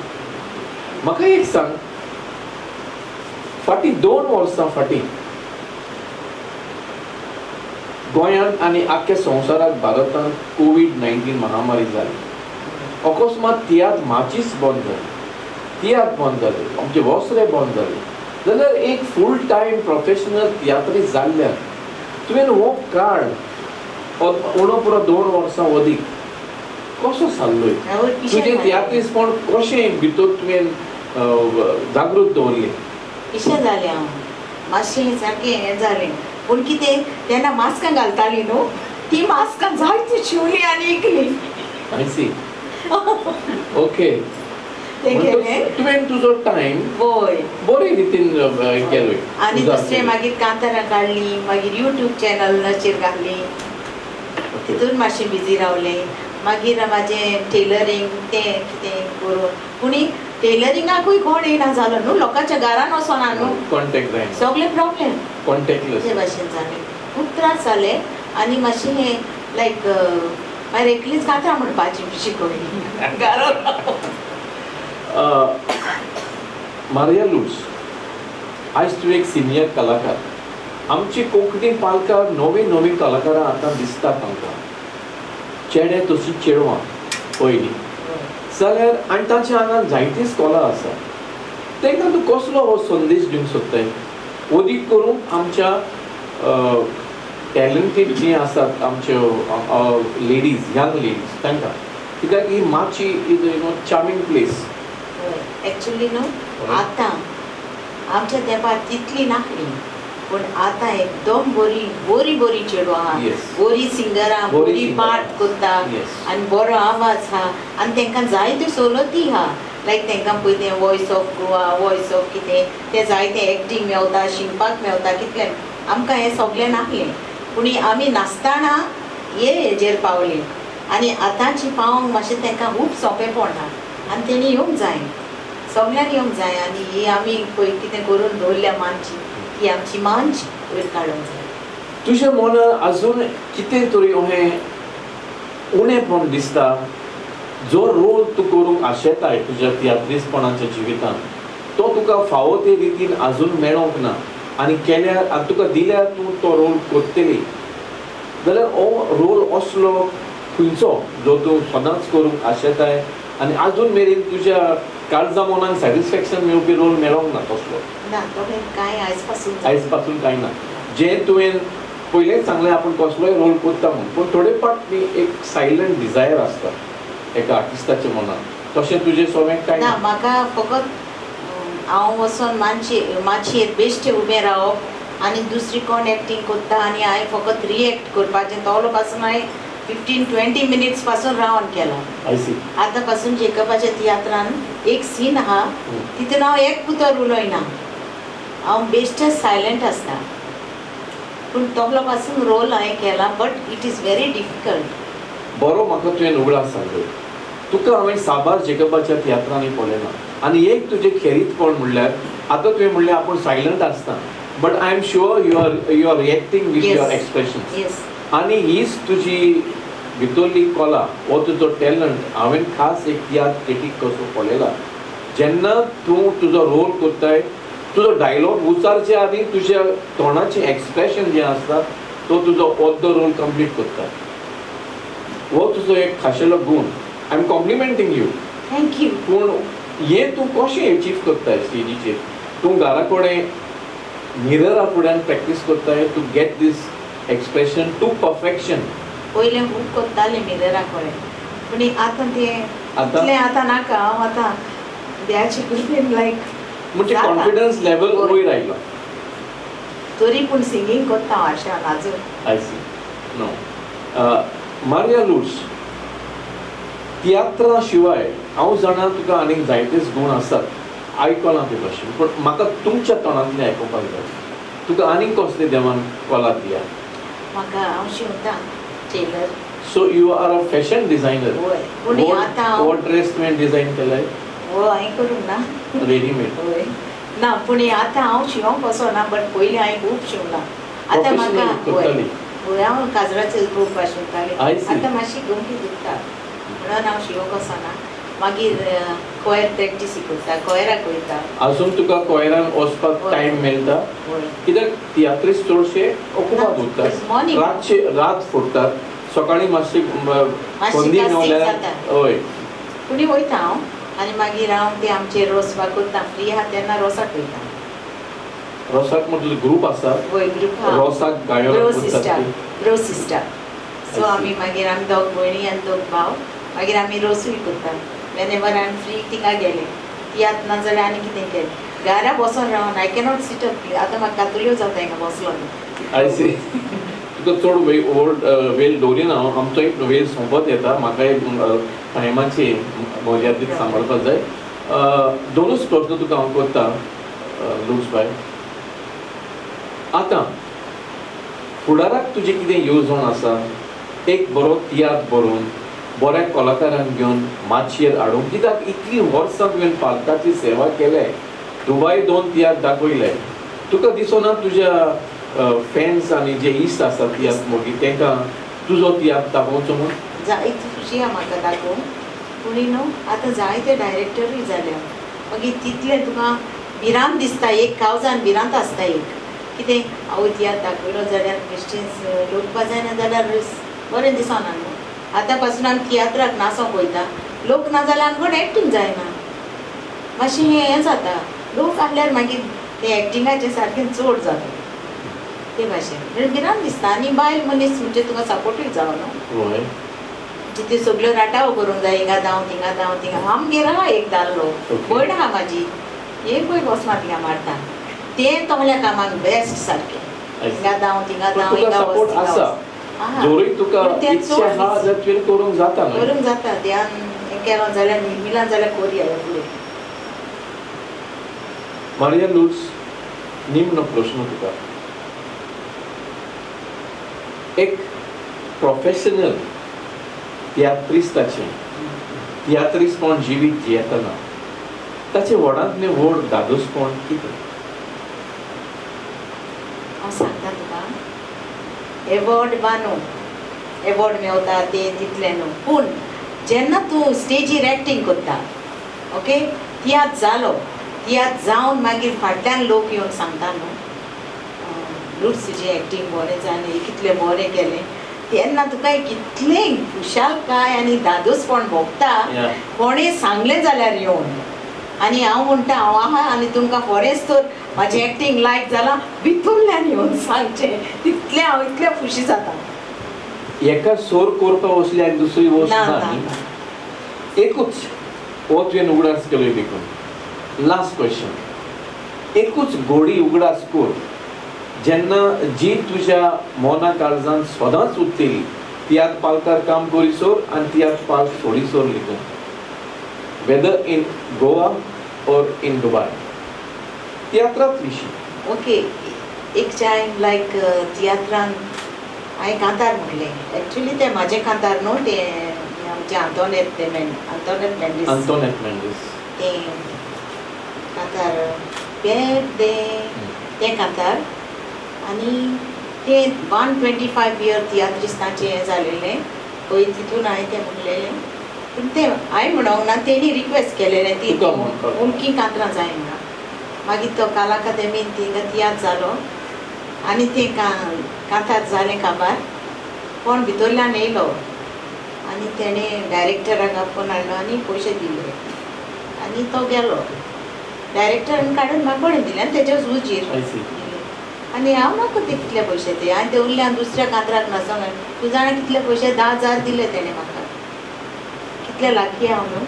म्हाका एक सांग, फाटीं 2 वर्सां फाटीं गोंयांत आनी आख्ख्या संवसाराक भारतांत कोवीड-19 महामारी जाली. अकस्मात तियात्र माचीच बंद जाली, तियात्र बंद जाले, आमचे वस्त्रे बंद जाले. जाल्यार एक फूल टायम प्रोफेशनल तियात्रीस्त जाल्ल्यान तुवें हो काळ उणो पुरो 2 वर्सां अदीक कसो सारलोय? तुजें तियात्रीस्तपण कशें भितर तुवें जागृत दवरलें? पिशें जालें हांव, मातशें सारकें हें जालें. पूण कितें तेन्ना मास्कां घालतालीं न्हू, ती मास्कां जायती शिवली आनी इकली. ओके, तुवें तुजो टायम हय बरे रितीन केलो. आनी दुसरें मागीर कांतारां काडलीं, मागीर यूट्यूब चॅनलाचेर घातली, तितून मातशें बिजी रावलें. मागीर म्हाजें टेलरींग तें कितें करून, पूण टेलरिंगाकूय कोण येना जालो न्हू, लोकांच्या घरान वचना न्हू, कॉन्टेक्ट जायना, सगळे प्रॉब्लेम कॉन्टेक्टलेस ते भाशेन जालें, खूब त्रास जाले. आनी मातशें हें लायक मागीर एकलीच कांतरां म्हणपाची शिकयली घरान. मारिया लुट्स, आयज तूं एक सिनियर कलाकार. आमची कोंकणी पालकार नवी नवी कलाकारां आतां दिसतात आमकां, चेडे तशी चेडवां पयलीं जाल्यार, आनी तांच्या आंगान जायतीच कला आसा. तांकां तूं कसलो हो संदेश दिवंक सोदताय? अदीक करून आमच्या टॅलंटेड जीं आसात आमच्यो लेडीज, यंग लेडीज, तांकां, कित्याक ही माची is you know charming place. Actually न्हू आतां आमच्या तेंपार तितली नासली, पूण आतां एकदम बरी बरी बरी चेडवां आहा, बरी सिंगरां, बरी पार्ट करता आनी बरो आवाज आहा आनी तांकां जायत्यो सवलती आहा. लायक तांकां पळय तें voice of Goa, voice of कितें तें जायतें एक्टींग मेवता, शिकपाक मेवता, कितलें आमकां हें सगळें नासलें. पूण आमी नासतना हे हेजेर पावली आनी आतांची पावोंक मातशें तांकां खूब सोंपेपण आहा आनी तेणी येवंक जाय, सगल्यांनी येवंक जाय. आनी ही आमी पळय कितें करून दवरल्या मानची, ती आमची मानची वयर काडूंक जाय. तुज्या मनान अजून कितें तरी अहें उणेपण दिसता, जो रोल तूं करूंक आशेताय तुज्या तियात्रिस्तपणाच्या जिवितांत, तो तुका फावो ते रितीन अजून मेळोंक ना आनी केल्यार आनी तुका दिल्यार तूं तो रोल करतली, जाल्यार हो रोल असलो खंयचो जो तूं सदांच करूंक आशेताय आनी अजून मेरेन तुज्या काळजा मनाक सॅटिस्फॅक्शन मेळपी रोल मेळोंक ना तसलो? ना, तो कांय आयज पासून, आयज पासून कांय ना. जें तुवें पयलेंच सांगलें आपूण कसलोय रोल करता म्हूण, पूण थोडे फावट न्ही एक सायलंट डिजायर आसता एका आर्टिस्टाच्या मनान, तशें तुजें सगळें कांय ना. म्हाका फकत हांव वचोन मानचे माचयेर बेश्टें उबें रावप आनी दुसरी कोण एक्टींग करता आनी हांवें फकत रिएक्ट करपाचें, तोलो पासून हांवें 15-20 मिनिट्स पासून रावन केला. आतां पासून जेकबाच्या तियात्रान एक सीन आहा, तितून हांव एक उतर उलयना, हांव बेश्टें सायलंट आसता. पूण तोलो पासून रोल हांवें केला, but it is very difficult. बरो म्हाका तुवें उगडास सांगलो. तुका हांवें साबार जेकबाच्या तियात्रांनी पळयलां आनी एक तुजें खेरीतपण म्हणल्यार आतां तुवें म्हणलें आपूण सायलंट आसता, but I am sure you are reacting with your expression. आनी हीच तुजी भितरली कला, हो तुजो टॅलंट हांवें खास एक तियात्र क्रिटीक कसो पळयला. जेन्ना तूं तुजो रोल करताय, तुजो डायलॉग उचारचे आदी तुज्या तोंडाचें एक्सप्रेशन जें आसता तो तुजो अर्दो रोल कंप्लीट करता. हो तुजो एक खाशेलो गूण. I am complimenting you. Thank you. पूण हें तूं कशें एचीव करताय स्टेजीचेर? तूं घरा कडेन मिररा फुड्यान प्रॅक्टीस करताय to get this expression to perfection? पयलें खूब करतालें मिररा कडेन, पूण आतां तें इतलें आतां नाका. हांव आतां देवाचे कृपेन लायक म्हणजे कॉन्फिडन्स लेवल वयर आयला. तरी पूण सिंगींग करता हांव आशान आजून. I see. No Maria Lourdes, तियात्रा शिवाय हांव जाणा तुका आनीक जायतेच गूण आसात, आयकलां ते भाशेन, पूण म्हाका तुमच्या तोंडांतलें आयकुपाक जाय. तुका आनीक कसले देवान कला दिया? म्हाका हांव शिंवता, tailor. So you are a fashion designer. हय. पूण आतां हो ड्रेस तुवें डिजायन केलाय? हय, हांवें करूंक ना, रेडीमेड. हय ना, पूण आतां हांव शिंवंक वचना, बट पयलीं हांवें खूब शिंवलां. आतां म्हाका हय हय हांव काजराचे रोवपा शिंवतालें. आतां मातशी गमती दुखता म्हणून हांव शिंवंक वचना. मागीर कोयर प्रॅक्टीस करता, कोयराक वयता. अजून तुका कोयरान वचपाक टायम मेळटा? कित्याक तियात्रीस चडशे ओकुपाद उरतात, रातचे रात फुटतात, सकाळीं मातशी संदी मेवल्यार. हय, पूण वयता हांव. आनी मागीर हांव ते आमचे रोस करता, फ्री आहा तेन्ना रोसाक वयता. रोसाक म्हटल्यार ग्रूप आसा? हय, ग्रूप. रोसाक गायो ब्रो सिस्टर. सो आमी मागीर आमी दोग भयणी आनी दोग भाव, मागीर आमी रोसूय करता. Whenever I am free थिंगा गेलें, तियात्र ना जाल्यार आनी कितें केलें, घरा बसोन रावन I cannot sit up. आतां म्हाका कातुल्यो जाता हिंगा बसलो. I see. तुका चड व्हड वेळ दवरिना हांव, आमचो एक वेळ सोंपत येता, म्हाका एक टायमाची मर्यादीत सांबाळपाक जाय. दोनूच प्रस्न तुका हांव करता लुड्स बाय. आतां फुडाराक तुजें कितें येवजण आसा? एक बरो तियात्र बरोवन बऱ्या कलाकारांक घेवन माचयेर हाडूंक, कित्याक इतलीं वर्सां तुवें पालकाची सेवा केल्या, दुबाय 2 तियात्र दाखयले, तुका दिसना तुज्या फॅन्स आनी जे इश्ट आसात तियात्र मोगी तांकां तुजो तियात्र दाखोवचो म्हूण? जायती खुशी आहा म्हाका दाखोवंक, पूण न्हू आतां जायते डायरेक्टरूय जाल्या, मागीर तितलें तुका भिरांत दिसता, एक कावजान भिरांत आसता एक कितें हांव तियात्र दाखयलो जाल्यार बेश्टेच लोक जायना जाल्यार बरें दिसना न्हू. आतां पासून आमी तियात्राक नाचोंक वयता, लोक ना जाल्यार आमकां एक्टींग जायना, मातशें हें जाता. लोक आहल्यार मागीर तें एक्टिंगाचें सारकें चड जाता ते भाशेन, म्हणून भिरांत दिसता. आनी बायल मनीस म्हणजे तुका सपोर्टूय जावो न्हू, म्हणजे त्यो सगल्यो राटावो करूंक जाय, हिंगा धांव थिंगा धांव थिंगा. आमगेर आहा एक दादलो, भयण आहा म्हाजी, एक पय बसना थिंगा मारता, तें तोहल्या कामाक बेस्ट सारकें, हिंगा धांव थिंगा धांव हिंगा वच. जोरूय तुका इच्छा आहा जाल्यार तुवें करूंक जाता न्हय? करूंक जाता, ध्यान केलो जाल्यार मिलान जाल्यार कोरया फुडें. मारिया लुड्स, निम्न प्रश्न तुका. एक प्रोफेशनल तियात्रिस्ताचें तियात्रिस्तपण जिवीत जियेतना ताचें व्हडांतलें व्हड धादोसपण कितें? हांव सांगता तुका, एवॉर्ड वा न्हू, एवॉर्ड मेवता तें तितलें न्हू, पूण जेन्ना तूं स्टेजीर एक्टींग करता, ओके, तियात्र जालो, तियात्र जावन मागीर फाटल्यान लोक येवन सांगता न्हू, लुड्स तुजें एक्टींग बरें जालें, कितलें बरें केलें, तेन्ना तुका कितलें खुशालकाय आनी धादोसपण भोगता. कोणें सांगलें जाल्यार येवन. आनी हांव म्हणटा हांव आहा आनी तुमकां खरेंच तर म्हाजें एक्टींग लायक जालां, भितूरल्यान येवन सांगचें, तितलें हांव इतलें खुशी जाता. एका सोर करपा वसली आनी दुसरी वस्त ना, एकूच हो तुवें उगडास केलो देखून. लास्ट क्वेश्चन, एकूच घोडी उगडास कर जेन्ना जी तुज्या मोना काळजान सदांच उरतली, तियात्र पालकार काम करीसर आनी तियात्र पाल सोडीसर लेगून, whether in Goa or in Dubai, तियात्राच विशीं. ओके, एक टायम लायक तियात्रान हांवें कांतार म्हणलें. एक्चुली तें म्हाजें कांतार न्हू, तें आमचें आंतोनेत आंतोनेत मेंडीस, आंतोनेत मेंडीस तें कांतार पेड्डें तें कांतार. आनी तें 125 इयर तियात्रिस्तांचें हें जालेलें पळय, तितून हांवें तें म्हणलेलें. पूण तें हांवें म्हणूंक ना, तेणी रिक्वेस्ट केलेलें ती अमकी कांतरां जाय म्हणून. मागीर तो काला अकादेमीन थिंगा तियात्र जालो आनी तें कांतार जालें काबार. कोण भितरल्यान येयलो आनी तेणें डायरेक्टराक आपोवन हाडलो आनी पयशे दिले आनी तो गेलो. डायरेक्टरान काडून म्हाका कडेन दिले आनी तेज्या उजीर दिले आनी हांव नाका ते कितले पयशे ते. आनी ते उरल्यान दुसऱ्या कांतराक नासोंक तूं जाणा कितले पयशे, 10,000 दिले तेणें म्हाका. कितले लाकी हांव न्हू.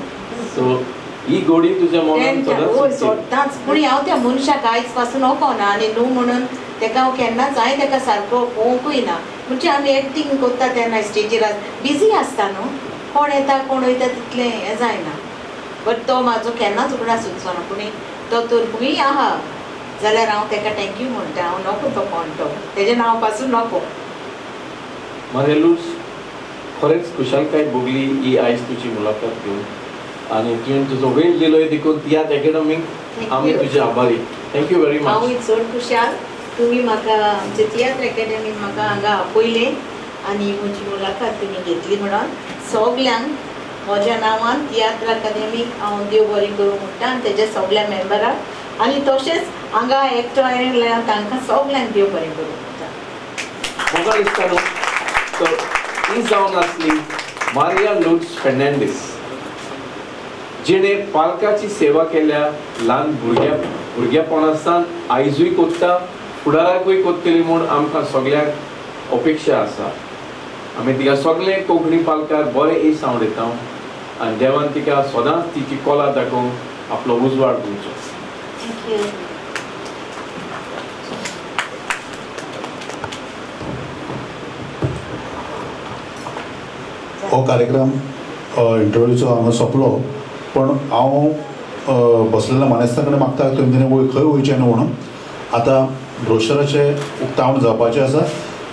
सो ही गोडी तुज्या मनान सदांच. पूण हांव त्या मनशाक आयज पासून वकोना आनी न्हू म्हणून तेका हांव केन्नाच हांवें तेका सारको पळोवंकूय ना. म्हणजे आमी एक्टींग करता तेन्ना स्टेजीर बिजी आसता न्हू, कोण येता कोण वयता तितलें हें जायना. बट तो म्हाजो केन्नाच उगडास उरचो ना. पूण तो तर खंय आहा जाल्यार हांव तेका thank you म्हणटा. हांव नको तो कोण तो, तेजें नांव पासून नको. मारिया, खरेंच खुशालकाय भोगली ही आयज तुजी मुलाखत घेवन आनी तुवें तुजो वेळ दिलो देखून तियात्र एकेडमीक आमी तुजे आभारी. Thank you very much. हांवूय चड खुशाल तुमी म्हाका आमचे तियात्र एकेडमीन म्हाका हांगा आपयलें आनी म्हजी मुलाखत तुमी घेतली म्हणून सगल्यांक म्हज्या नांवान तियात्र अकादेमीक हांव देव बरें करूं म्हणटा आनी तेज्या सगल्या मेंबराक आनी तशेंच हांगा एकटो आयल्या तांकां सगल्यांक देव बरें करूं म्हणटा. म्हाका दिसता न्हू तर ही जावन आसली मारिया लुट्स फेर्नांडीस, जिणें पालकाची सेवा केल्या ल्हान भुरग्यापणासान आयजूय कोत्ता, फुडाराकूय कोत्तली म्हूण आमकां सगल्यांक अपेक्षा आसा. आमी तिका सगळे कोंकणी पालकार बरें येस हांव दिता आनी देवान तिका सदांच तिची कोला दाखोवन आपलो उजवाड दिवचो. Thank you. हो कार्यक्रम इंटरव्यूचो हांगा सोंपलो, पण हांव बसलेल्या मानेस्तां कडेन मागता तेंच्यांनी खंय वयचें न्हू म्हणून. आतां ब्रोशराचें उक्तावण जावपाचें आसा.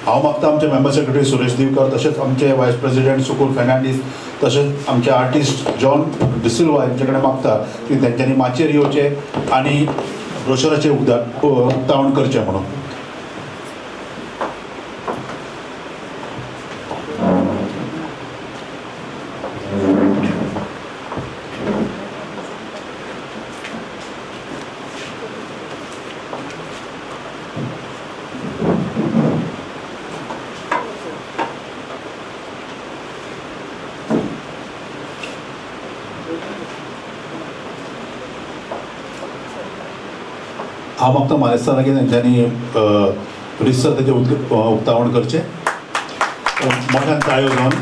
हांव मागता आमचे मेंबर सेक्रेटरी सुरेश दिवकर, तशेंच आमचे वायस प्रेसिडेंट सुकूर फेर्नांडीस, तशेंच आमचे आर्टिस्ट जॉन डिसिल्वा हेंचे कडेन मागता की तेंच्यांनी माचयेर येवचें आनी ब्रोशराचें उक्तावण करचें म्हणून. हांव मागता मानेस्तां लागीं तेंच्यांनी रितसर तेजें उक्तावण करचें. मोठ्यान ताळयो जावन.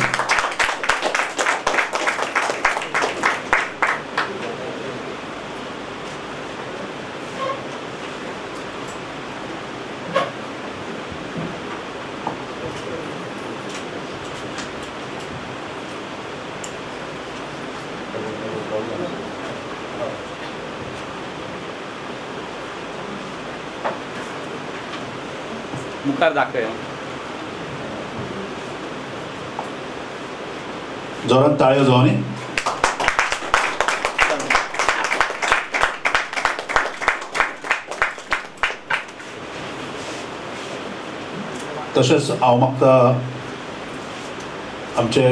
मुखार दाखय जोरान ताळयो जावनी. तशेंच हांव मागता आमचे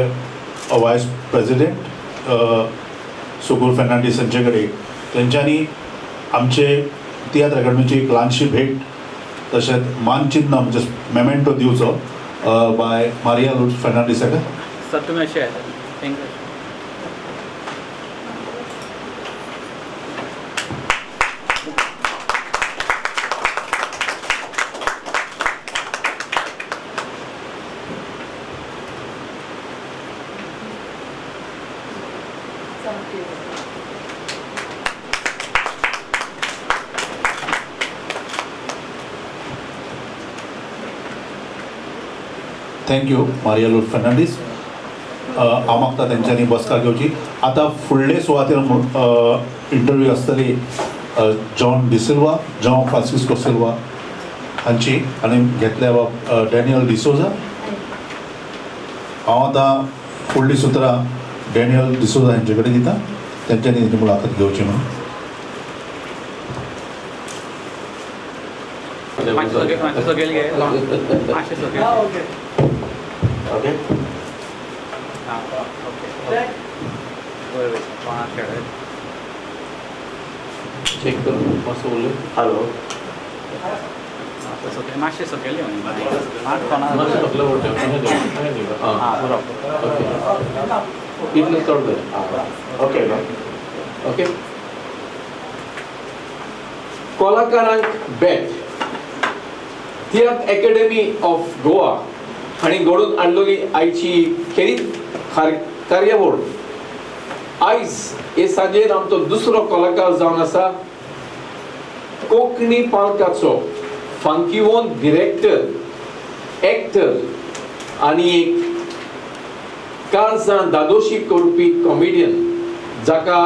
वायस प्रेसिडेंट सुकूर फेर्नांडीस हांचे कडेन तेंच्यांनी आमचे तियात्र अकादमीची एक ल्हानशी भेट तशेंच मानचिन्ह म्हणजे मेमेंटो दिवचो बाय मारिया लुट्स फेर्नांडीस हाका. सर तुमी अशें thank you. Thank you Maria Lourdes Fernandes. हांव मागता तेंच्यांनी बसका घेवची. आतां फुडले सुवातेर इंटरव्यू आसतली John D'Silva, John Francisco Silva हांची आनी घेतल्या डॅनियल डिसोजा. हांव आतां फुडलीं सुत्रां डॅनियल डिसोजा हांचे कडेन दिता, तेंच्यांनी तेंची मुलाखत घेवची म्हणून. चेक कर मातसो उलय. हॅलो मातशें सकयल इतलें चड जालें. Okay okay. कलाकारांक भेट. तियात्र अकॅडमी ऑफ गोवा हांणी घडोवन हाडलेली आयची खेरीत कार्यावळ. आयज हे सांजेर आमचो दुसरो कलाकार जावन आसा कोंकणी पालकाचो फांकिवोन डिरेक्टर, एक्टर आनी एक काळजां दादोशी करपी कॉमेडियन जाका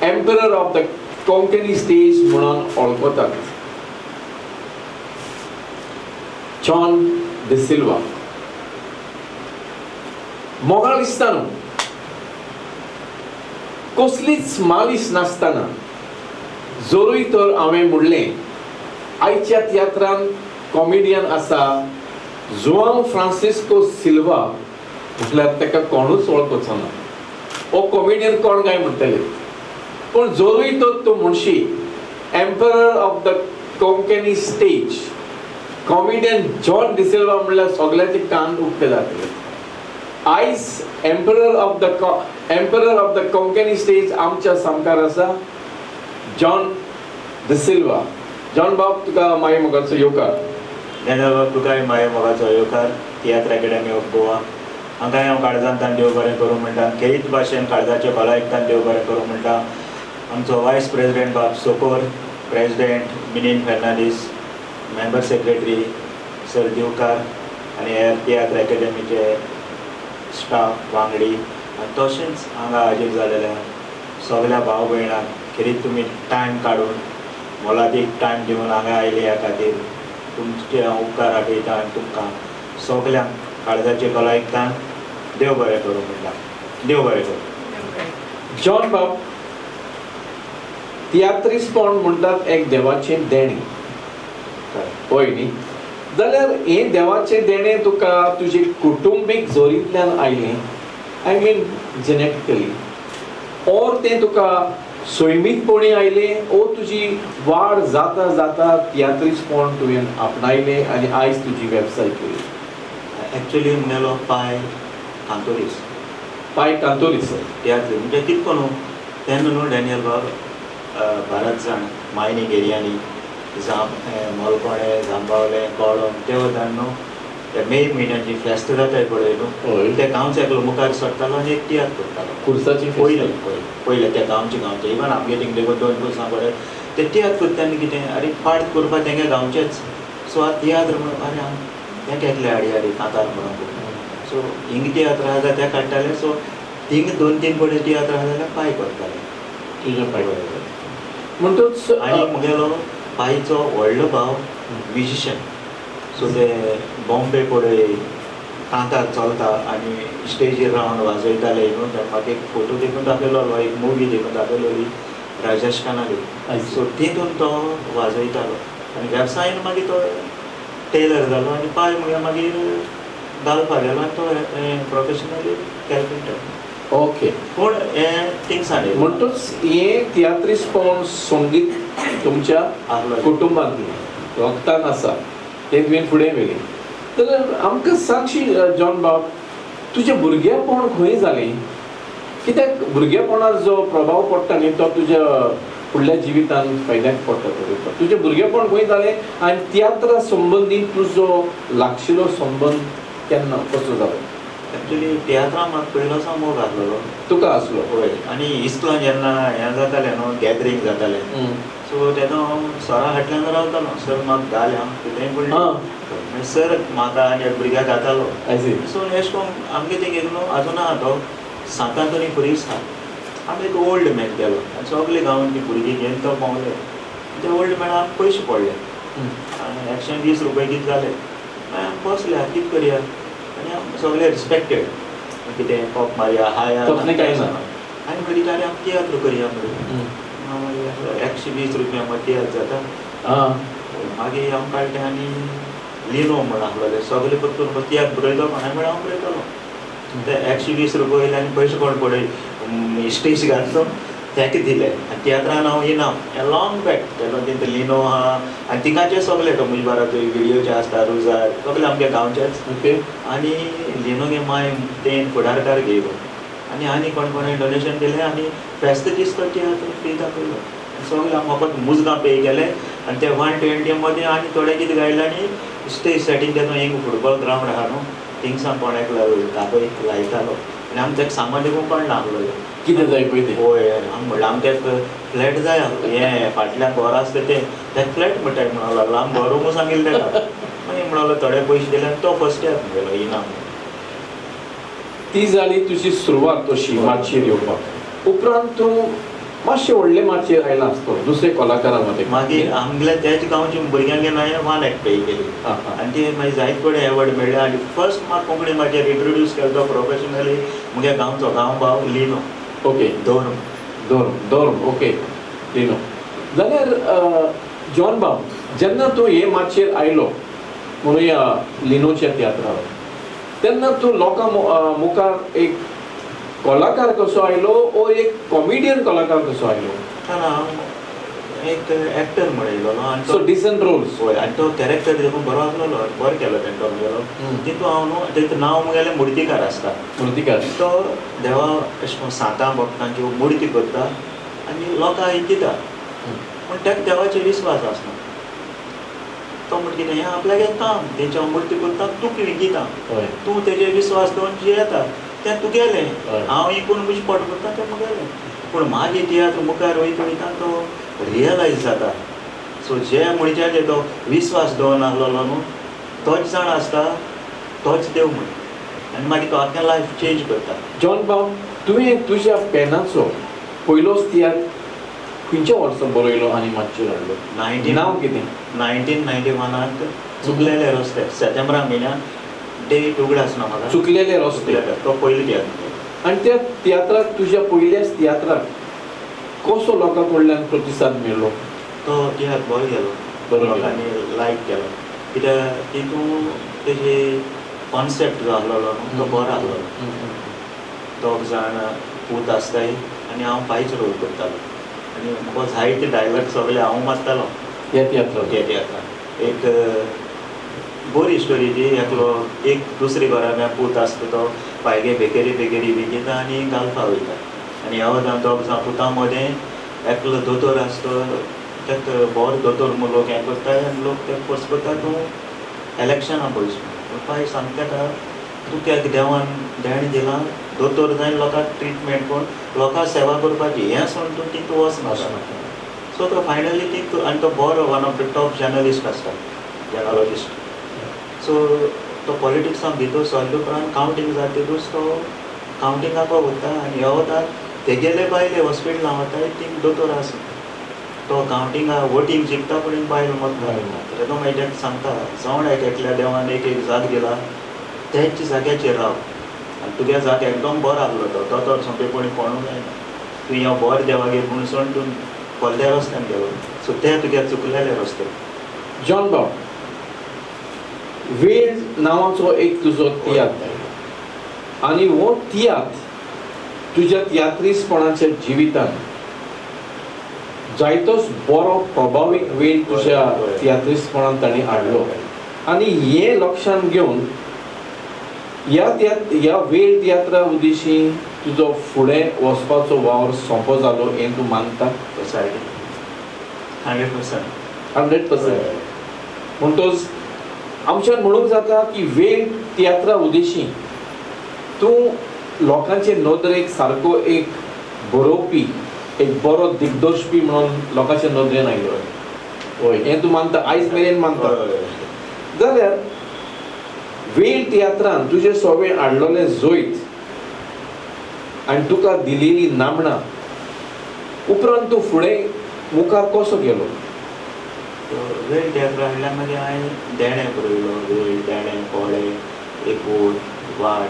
emperor of the Konkani stage म्हणून वळखतात, जॉन डिसिल्वा. मोगाळ दिसता कसलीच मालीश नासतना जरूय तर हांवें म्हणलें आयच्या तियात्रान कॉमेडियन आसा जुआंव फ्रांसिस्को सिल्वा म्हटल्यार ताका कोणूच वळखचो ना. हो कॉमेडियन कोण काय म्हणटले, पूण जरूय तर तूं म्हणशी emperor of the Konkani stage comedian John D'Silva म्हणल्यार सगळ्याचे कान उक्ते जातले. आयज emperor of the Konkani stage आमच्या सामकार आसा जॉन डिसिल्वा. जॉन बाब, तुका माये मोगाचो येवकार. डॅनियल बाब, तुकाय माये मोगाचो येवकार. तियात्र अकॅडमी ऑफ गोवा हांकांय हांव काळजांतल्यान देव बरें करूं म्हणटा. खेरीत भाशेन काळजाच्या खोलायेंतल्यान देव बरें करूं म्हणटा. आमचो वायस प्रेजिडेंट बाब Sokor, president Minin Fernandes, member secretary sir Divkar आनी हेर तियात्र अकॅडमीचे स्टाफ वांगडी आनी तशेंच हांगा हाजीर जालेल्या सगल्या भाव भयणांक खेरीत तुमी टायम काडून मोलादीक टायम दिवन हांगा आयले ह्या खातीर तुमचे हांव उपकार आठयता आनी तुमकां सगल्यांक काळजाचे खोलायेंतल्यान देव बरें करूं म्हणटा. देव बरें करूं. जॉन बाब, तियात्रिस्टपण म्हणटात एक देवाचें देणें, हय न्ही? जाल्यार हें देवाचें देणें तुका तुजे कुटुंबीक जोरींतल्यान आयलें, I mean genetically, or तें तुका सैमीकपणी आयलें, ओ तुजी वाड जाता जाता तियात्रिस्टपण तुवें आपणायलें आनी आयज तुजी वेवसाय केली? एक्चुअली म्हगेलो पाय कांतोरीस. पाय कांतोरीस तियात्र म्हणजे कितें करूं तेन्ना न्हू डॅनियल बाब, भारत जाण मायनींग एरियांनी मोलकोणे, जांबावले, कोळम ते वतान न्हू ते मे म्हयन्याची फेस्त जाताय पळय न्हू, ते गांवचे एकलो मुखार सरतालो आनी एक तियात्र करतालो. कुर्साची पयले पयले त्या गांवचे गांवचे इवन आमगे थिंग देखून 2 वर्सां पळय ते तियात्र करता तेन्ना कितें आरे पाड करपाक तेंगे गांवचेच. सो आतां तियात्र म्हणून अरे हांव तें एकले हाडी हाडी कांतार म्हणून सो हिंग तियात्र आसा जाल्यार ते काडटाले. सो थिंग 2-3 कडेन तियात्र आसा जाल्यार पांय करताले. तुज्या पांय करताले म्हणटच. आनी म्हगेलो पायचो व्हडलो भाव म्युजिशन, सो ते बॉम्बे पळय कांतार चलता आनी स्टेजीर रावन वाजयताले न्हू. तेन्ना म्हाका एक फोटो देखून दाखयलो, एक मुवी देखून दाखयलोली राजेश खानाली. सो तितून तो वाजयतालो आनी वेवसायन मागीर तो टेलर जालो आनी पाय म्हळ्यार मागीर घालपाक गेलो आनी तो प्रोफेशनली कॅल्पिंटर. ओके. पूण हें थिंगसांनी म्हणटच हें तियात्रिस्टपण संगीत तुमच्या कुटुंबांतलें रक्तान आसा, तें तुवें फुडें व्हेलें. तर आमकां सांगशी जॉन बाब, तुजें भुरगेपण खंय जालें? कित्याक भुरगेपणार जो प्रभाव पडटा न्ही तो तुज्या फुडल्या जिवितान फायद्याक पडटा. तुजें भुरगेपण खंय जालें आनी तियात्रा संबंदीत तुजो लागशिलो संबंद केन्ना कसो जालो? एक्चुअली तियात्रा म्हाका पयलो सावन मोग आसलेलो. तुका आसलो? हय. आनी इस्कॉलान जेन्ना हें जातालें न्हू, गॅदरींग जातालें, सो तेन्ना हांव सरा फाटल्यान रावतालो. सर म्हाका घाल हांव कितेंय पडलें सर म्हाका आनी भुरग्याक घातालो. सो एशें करून आमगे तेंगे न्हू आजून आहा तो सांतांतोनी पुरीस आहा, आमी एक ओल्ड मॅन गेलो आनी सगळे गांवांतली भुरगीं घेवन तो भोंवले. ते ओल्ड मॅनाक पयशे पडले आनी 120 रुपये कितें जाले. मागीर आमी बसले कितें करया, आनी आम सगळे रिस्पेक्टेड कितें कॉप मारया हाय कांय ना. आनी म्हणली आरे आम तियात्र करया म्हणली 120 रुपया मागीर तियात्र जाता. मागीर हांव काडलें आनी लिनो म्हण आसलेले सगळे परतून तियात्र बरयलो हांवें म्हळें हांव बरयतलो. ते 120 रुपया वयले आनी पयशे कोण पडय स्टेज घातलो तेका दिले आनी तियात्रान हांव इनाम लॉंग बॅक तेन्ना तेंचे लिनो आहा आनी थिंगाचे सगळे तो म्हजे बारा विडियोचे आसता रुजार सगळे आमच्या गांवचेच. ओके. आनी लिनो गे माय तेन फुडारकार घेयलो आनी आनी कोण कोणें डोनेशन दिलें आनी फेस्त दीस तो तियात्र फ्री दाखयलो. सगळे आमी फकत मुजगां पे केले आनी ते 120 मदीं आनी थोडे कितें गायले आनी स्टेज सेटींग तेन्ना एक फुटबॉल ग्रावंड आहा न्हू थिंगसान कोण एकलो दाखय लायतालो आनी आमी तेका सामान देखून कोण नासलो कितें जाय पळय तें. हय आमी म्हणलें आमकां एक फ्लॅट जाय हें फाटल्यान घर आसता तें तेका फ्लॅट म्हणटाय म्हणूंक लागलो. आमी घर म्हूण सांगिल्लें तेका मागीर म्हणलो थोडे पयशे दिले आनी तो फर्स्ट इयर गेलो इनाम. ती जाली तुजी सुरवात अशी माचयेर येवपाक. उपरांत तूं मातशें व्हडले माचयेर आयला आसतो दुसरे कलाकारां मदें. मागीर आमगेल्या त्याच गांवच्या भुरग्यांगे हांवें 1 एक्ट प्ले केली आनी ते मागीर जायत कडेन एवॉर्ड मेळ्ळे. आनी फर्स्ट म्हाका कोंकणी माचयेर इंट्रोड्यूस केलो तो प्रोफेशनली म्हज्या गांवचो गांव भाव लिनो. ओके. दोर्म दोर्म दोर्म ओके लिनो. जाल्यार जॉन बाब जेन्ना तूं हे माचयेर आयलो म्हणुया लिनोच्या तियात्रार तेन्ना तूं लोकां मुखार एक कलाकार कसो आयलो ओ एक कॉमेडियन कलाकार कसो आयलो? ना हांव एक एक्टर म्हण येयलो आनी सो डिसंट रोल्स. हय आनी तो कॅरेक्टर देखून बरो आसलेलो बरो केलो तेणें तो म्हगेलो. तितून हांव न्हू तें नांव म्हगेलें मुर्तीकार आसता. मुर्तीकार तो देवा अशें करून सांतां भक्तांच्यो मुर्ती करता आनी लोकांक दिता पूण तेका देवाचेर विस्वास आसना. तो म्हणटा कितें हें आपल्यागे काम तेंच्या हांव मुर्ती करता तुका विकिता तूं तेजेर विस्वास दवरून जियेता तें तुगेलें हांव इकून म्हजें पोट भरता तें म्हगेलें. पूण मागीर तियात्र मुखार वयता वयता तो रियलायज जाता. सो जे मनशाचेर तो विस्वास दवरून आसलेलो न्हू तोच जाण आसता तोच देव म्हण आनी मागीर तो आख्खें लायफ चेंज करता. जॉन बाब तुवें तुज्या पेनाचो पयलोच तियात्र खंयच्या वर्सा बरयलो आनी मातशें हाडलो? नांव कितें? 1991 चुकलेले रस्ते सप्टेंबरा म्हयन्यान डेट उगडास ना म्हाका. चुकलेले रस्ते तो पयलो तियात्र. आनी त्या तियात्राक तुज्या पयल्याच तियात्राक कसो लोकां कडल्यान प्रतिसाद मेळ्ळो? तो तियात्र बरो गेलो, लोकांनी लायक केलो कित्याक तितून तेजे कॉन्सेप्ट जो आसलेलो न्हू तो बरो आसलेलो. दोग जाण पूत आसताय आनी हांव पायच रोल करतालो आनी म्हाका जायते डायलॉग सगळे हांव मारतालो त्या तियात्रान. त्या तियात्रान एक बरी स्टोरी ती. एकलो एक दुसरे घराब्या पूत आसता तो पायगे बेकरी बेकरी विकता आनी घालपा वयता आनी ह्या वतान दोग जाण पुतां मदें एकलो दोतोर आसता तेका बरो दोतोर म्हूण लोक हें करता आनी लोक तेका फोर्स करता तूं इलेक्शना वच. पूण पाय सांगता तेका तुका एक देवान देणें दिलां दोतोर जावन लोकांक ट्रिटमेंट करून लोकांक सेवा करपाची हें सोडून तूं तितू वचनाका. सो तो फायनली ती आनी तो बरो one of the top journalist आसता जर्नलिस्ट. सो तो पॉलिटिक्सांत भितर सरले उपरांत कावंटींग जातकूच तो कावंटिंगाक वता आनी ह्या वता तेगेले बायले हॉस्पिटलां वताय ती दोतोर आसा तो कावंटिंगा वोटींग जिखता पूण बायल मरता. तेदो मागीर ताका सांगता जावं एक एकल्या देवान एक एक जाग दिला तेच जाग्याचेर राव आनी तुगे जाग एकदम बरो आसलो तो दोतोर सोंपेपणी पळोवंक जायना तूं ह्या बरो देवागेर म्हूण सोडून तूं व्हडल्या रस्त्यान गेलो. सो ते तुगे चुकलेले रस्ते. जॉन बाब वेळ नांवाचो एक तुजो तियात्र आयलो आनी हो तियात्र तुज्या तियात्रिस्तपणाच्या जिवितान जायतोच बरो प्रभावीक वेळ तुज्या तियात्रिस्तपणान ताणें हाडलो आनी हें लक्षांत घेवन ह्या वेळ तियात्रा उद्देशी तुजो फुडें वचपाचो वावर सोंपो जालो हें तूं मानता? 100%. 100%. म्हणटच आमच्यान म्हणूंक जाता की वेळ तियात्रा उद्देशी तूं लोकांचे नदरेक सारको एक बरोवपी एक बरो दिग्दर्शपी म्हणून लोकांचे नदरेन आयलो. हय हें तूं मानता आयज मेरेन मानता? जाल्यार वेळ तियात्रान तुजें सगळें हाडलेलें जैत आनी तुका दिलेली नामना उपरांत तूं फुडें मुखार कसो गेलो? वेळ तियात्र हाडल्यार मागीर हांवें देणें बरयलो. वेळ देणें कोळे एक बोट वाट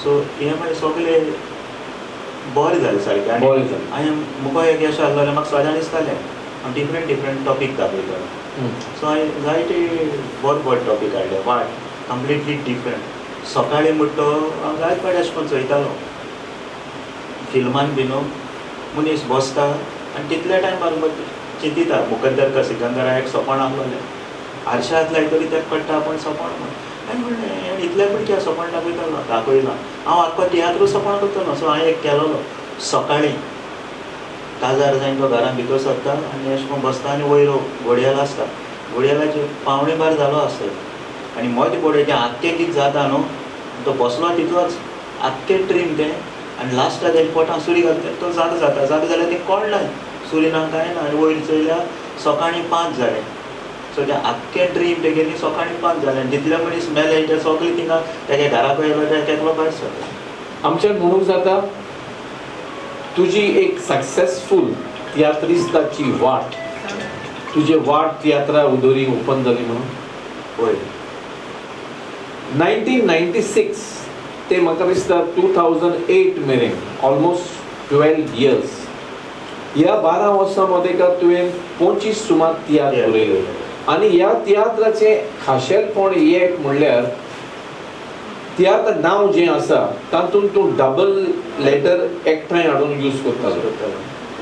सो हें मागीर सगळें बरें जालें सारकें. आनी हांवें मुखार एक अशें आसलें जाल्यार म्हाका सदां दिसतालें हांव डिफरंट डिफरंट टॉपीक दाखयतालो. सो हांवें जायते बरे बरे टॉपीक हाडले वाट कंप्लिटली डिफरंट. सकाळीं म्हणटा तो हांव जायते फावटी अशें करून चोयतालो फिल्मान बी न्हू मनीस बसता आनी तितल्या टायमार चिंतिता मुकद्दर का सिकंदरा एक सपन आसलें आरशांत लायतरी ताका कळटा आपूण सपन म्हूण. हांवें म्हणलें इतल्या पण कित्याक सपन दाखयतालो दाखयना हांव आख्खो तियात्रूच सपन करतलो. सो हांवें एक केलोलो सकाळीं काजार जावन तो घरान भितर सरता आनी अशें करून बसता आनी वयर घोडयेल आसता घोडयेलाचेर 11:45 जालो आसतलो आनी मदीं पळय आख्खें कितें जाता न्हू तो बसलो तितलोच आख्खें ट्रीम तें आनी लास्टाक तेज्या पोटान सुरी घालता तो जागो जाता जागो जाल्यार तें कोण ना सुरी ना कांय ना आनी वयर चोयल्यार सकाळीं 5 जालें. सो तें आख्खें ड्रीम तेगेली सकाळीं 5 जालें आनी जितले मनीस मेले ते सगळे थिंगा तेगे घरा कडेन येयलो ते एकलो भायर सरलो. आमच्यान म्हणूंक जाता तुजी एक सक्सेसफूल तियात्रिस्ताची वाट तुजे वाट तियात्रा उदोरी ओपन जाली म्हणून. हय 1996 ते म्हाका दिसता 2008 मेरेन ऑलमोस्ट 12 इयर्स ह्या 12 वर्सां मदें का तुवें 25 सुमार तियात्र बरयले आनी ह्या तियात्राचें खाशेलपण एक म्हणल्यार तियात्र नांव जें आसा तातूंत तूं डबल लेटर एकठांय हाडून यूज करतालो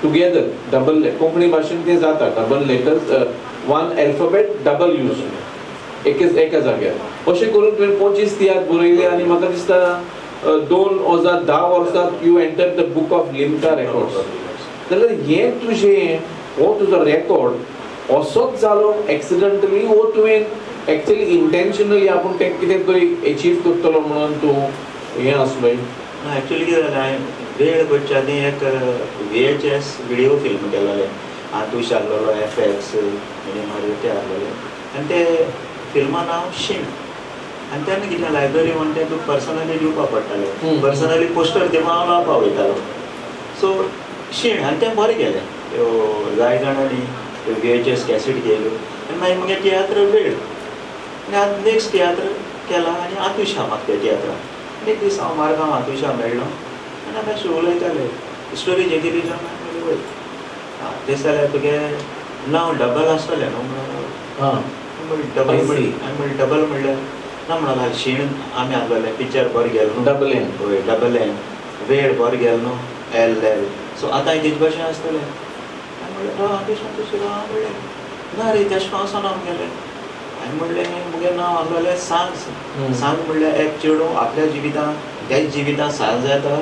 टुगेदर डबल कोंकणी भाशेन तें जाता double letters one alphabet double use एका जाग्यार अशें करून तुवें 25 तियात्र बरयले आनी म्हाका दिसता 2010 वर्सा you enter the book of Limca records. जाल्यार हें तुजें हो तुजो रेकॉर्ड असोच जालो एक्सिडंटली वो तुवें एक्चुअली इंटेन्शनली आपूण तें कितें तरी एचीव करतलो म्हणून तूं हें आसलोय? ना एक्चुअली कितें जालें हांवें वेळ करच्या आदीं एक VHS video film केलोलें आंतूश आहलोलो FX mini Mario ते आहलोले आनी ते फिल्मा नांव शीण. आनी तेन्ना कितें लायब्ररी म्हण तें तुका पर्सनली दिवपाक पडटालें पर्सनली पोस्टर दिवपा हांव लावपाक वयतालो. सो शीण आनी तें बरें गेलें त्यो जाय जाणांनी त्यो VHS cassette घेयल्यो आनी मागीर मुगे तियात्र वेळ आनी आतां नेक्स्ट तियात्र केला आनी आतुशा म्हाका त्या तियात्रान एक दीस हांव मारगांव आतुशा मेळ्ळो आनी आमी अशें उलयताले स्टोरी जें कितें जावन वय आं तें जाल्यार तुगे नांव डबल आसतलें न्हू म्हणून डबल म्हणलें डबल म्हणल्यार ना म्हणून शीण आमी आहलोले पिक्चर बरें गेलो न्हू डबल एन हय डबल एन वेळ बरें गेलो न्हू एल एल सो आतां तेजे भाशेन आसतलें. हांवें म्हणलें हय आतुश आतुश हांव म्हणलें ना रे तेशें करून वचना मुगेलें. हांवें म्हणलें मुगे नांव आहलोलें सांज सांज म्हणल्यार एक चेडूं आपल्या जिवितांत तेच जिवितांत सांज जाता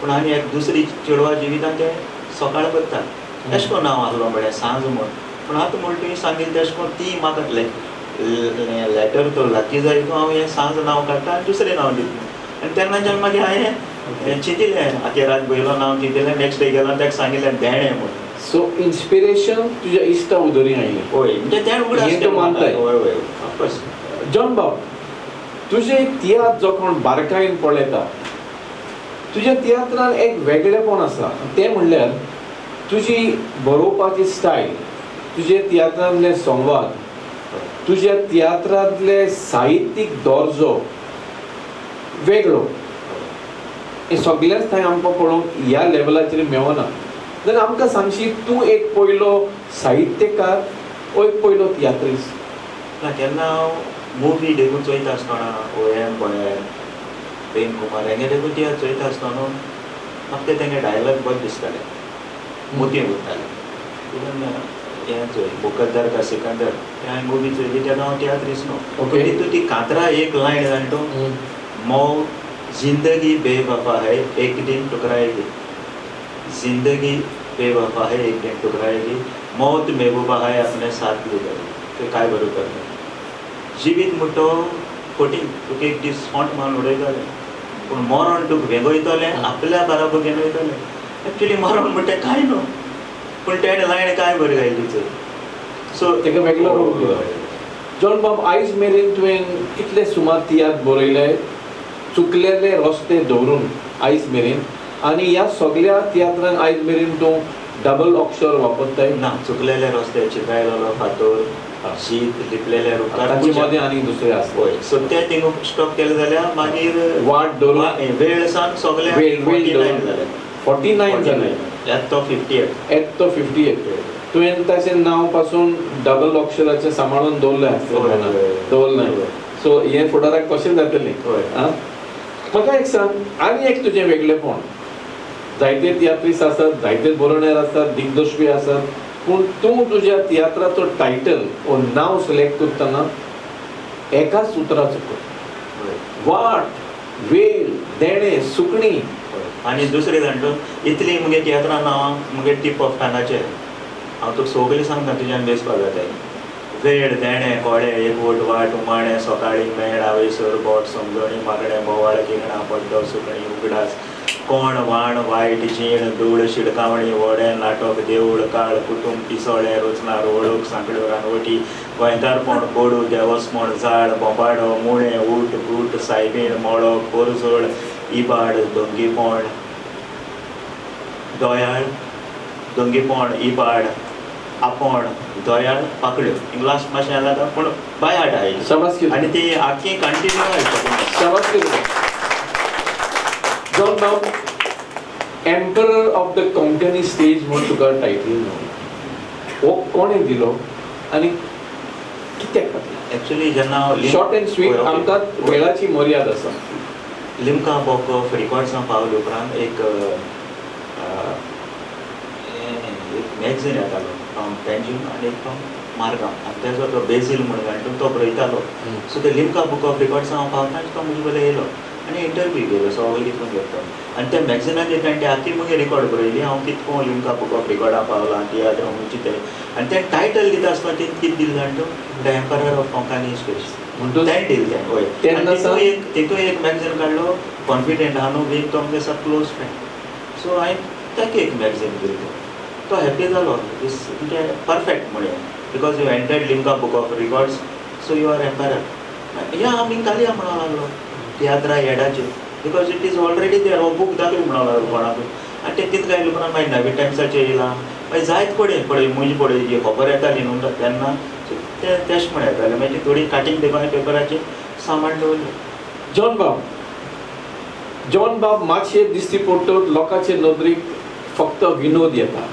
पूण आनी एक दुसरी चेडवा जिवितांत तें सकाळ करता तेशें करून नांव आहलो म्हणल्यार सांज म्हूण. पूण आतां म्हण तुवें सांगिल्लें तेशें करून ती म्हाका लेटर तो लाकी जाय हांव हें सांज नांव काडटा आनी दुसरें नांव दितलें. आनी तेन्नाच्यान मागीर हांवें चिंतिलें आख्खे रात पयलो नांव चिंतिलें नेक्स्ट डे गेलो ताका सांगिल्लें देणें म्हूण. सो इन्स्पिरेशन तुज्या इश्टा उदरी आयलें. हय म्हणजे तें उगडास तूं मानताय. हय हय ऑफकोर्स. जॉन बाब तुजे तियात्र जो कोण बारकायेन पळयता तुज्या तियात्रान एक वेगळेपण आसा तें म्हणल्यार तुजी बरोवपाची स्टायल तुजे तियात्रांतले संवाद तुज्या तियात्रांतले साहित्यीक दर्जो वेगळो हें सगळेंच थंय आमकां पळोवंक ह्या लेवलाचेर मेळना. जाल्यार आमकां सांगशी तूं एक पयलो साहित्यकार वो एक पयलो तियात्रिस्ट? ना केन्ना हांव मुवी देखून चोयता आसतना ओ एम पळय प्रेम कुमार हेंगे देखून तियात्र चोयता आसतना न्हू म्हाका ते तेंगे डायलॉग बरें दिसताले मोती उरताले. इवन हें चोय मुकद्दर का सिकंदर तें हांवें मुवी चोयली तेन्ना हांव तियात्रिस्ट न्हू तितून ती कांतरा एक लायन जाणा तूं मौ जिंदगी बेवफा है एक दिन टुकराएगी जिंदगी बेवफा है एक दिन टुकराएगी मौत महबूबा है अपने साथ ले जाएगी. ते काय बरोबर जिवीत म्हणटो फटींग तुका एक दीस फोंट मारून उडयतलें पूण मरण तुका वेंगयतलें आपल्या बराबर घेवन वयतलें. एक्चुअली मरण म्हणटा कांय न्हू पूण तेणें लायन काय बरी घायली चोय. सो तेका वेगळो रोल दिलो. जॉन बाब आयज मेरेन तुवें कितले सुमार तियात्र बरयले चुकलेले रस्ते दवरून आयज मेरेन आनी ह्या सगळ्या तियात्रांक आयज मेरेन तूं डबल अक्षर वापरताय ना चुकलेले रस्ते चित्रायलेलो फातोर शीत लिपलेले रुखार तांचे मदें आनी दुसरे आसता हय सो ते थिंग स्टॉप केले जाल्यार मागीर वाट दवरून वेळ सावन सगळे 49 जाले 49 जाले येत तो 58 येत तो 58 तुवें ताचें नांव पासून डबल अक्षराचें सांबाळून दवरलें आसतलें दवरलें सो हें फुडाराक कशें जातलें आं म्हाका एक सांग आनी एक तुजें वेगळेपण जायते तियात्रिस्ट आसात जायते बरोवण्यार आसात दिग्दर्शकूय आसात पूण तूं तुज्या तियात्राचो टायटल वो नांव सिलेक्ट करतना एकाच उतराचो कर वाट वेळ देणें सुकणीं आनी दुसरें जाण इतली मुगे तियात्रां नांवां मुगे टीप ऑफ टांगाचेर हांव तुका सगळें सांगता तुज्यान बेसपाक जाताय वेळ देणें कोळे एकवट वाट उमाणें सकाळीं मेळ आवयसर बोट समजणी मागणें बोवाळ किरणां पड्डो सुकणीं उगडास कोण वाण वायट जीण धूळ शिडकावणी व्हडें नाटक देवूळ काळ कुटुंब पिसोळें रोचनार वळूक सांकड्यो रानवटी गोंयकारपण कोडू देवस्पण जाळ बोंबाडो मुळें ऊट बूट सायबीण मळो पोरजोळ इबाड दोंगीपण दोयाळ दोंगीपण इबाड आपण दोयाळ पाकड्यो इंग्लास मातशें जाता पूण बाय हार्ट आयली आनी ती आख्खी कंटिन्यू आयली. जॉन बाब emperor of the Konkani stage म्हूण तुका टायटल मेळ्ळो हो कोणें दिलो आनी कित्याक खातीर? एक्चुअली जेन्ना शॉर्ट एंड स्वीट आमकां वेळाची मर्याद आसा. लिमका बुक ऑफ रिकॉर्ड्सां पावले उपरांत एक मॅगझीन येतालो फ्रॉम पेंजीम आनी एक फ्रॉम मारगांव आनी तेजो तो बेजील म्हणून घालून तो बरयतालो. सो ते लिमका बुक ऑफ रिकॉर्ड्सां हांव पावता आनी तो म्हजे कडेन येयलो आनी इंटरव्यू घेयलो सगळें कितको घेतलो आनी त्या मॅगझिनान ताणें ती आख्खी मुगे रिकॉर्ड बरयली हांव कितको लिमका बुक ऑफ रिकॉर्डा पावलां तियात्र खंयची ते आनी तें टायटल दिता आसतना तें कितें दिलें जाणा तूं the emperor of Konkani stage म्हणून तें दिलें तें हय. आनी तितून एक मॅगझीन काडलो कॉन्फिडंट आहा न्हू बीन तो मुगे सा क्लोज फ्रेंड सो हांवें ताका एक मॅगझीन दिलें तो हॅप्पी जालो म्हणजे परफेक्ट म्हणून because you entered Limca book of records so you are emperor. या आमी घालया म्हणूंक लागलो तियात्रा येडाचे because it is already there हो बूक दाखय म्हणूंक लागलो कोणाकूय आनी ते तितकें आयले उपरांत मागीर नवी टायम्साचेर येयलां मागीर जायत कडेन पळय म्हजी पळय जी खबर येताली न्हू तेन्ना ते तेश म्हण येताले मागीर थोडी काटींग देखून हांवें पेपराचेर सामान दवरलें. जॉन बाब जॉन बाब मातशें दिश्टी पडटच लोकांचे नदरेक फक्त विनोद येता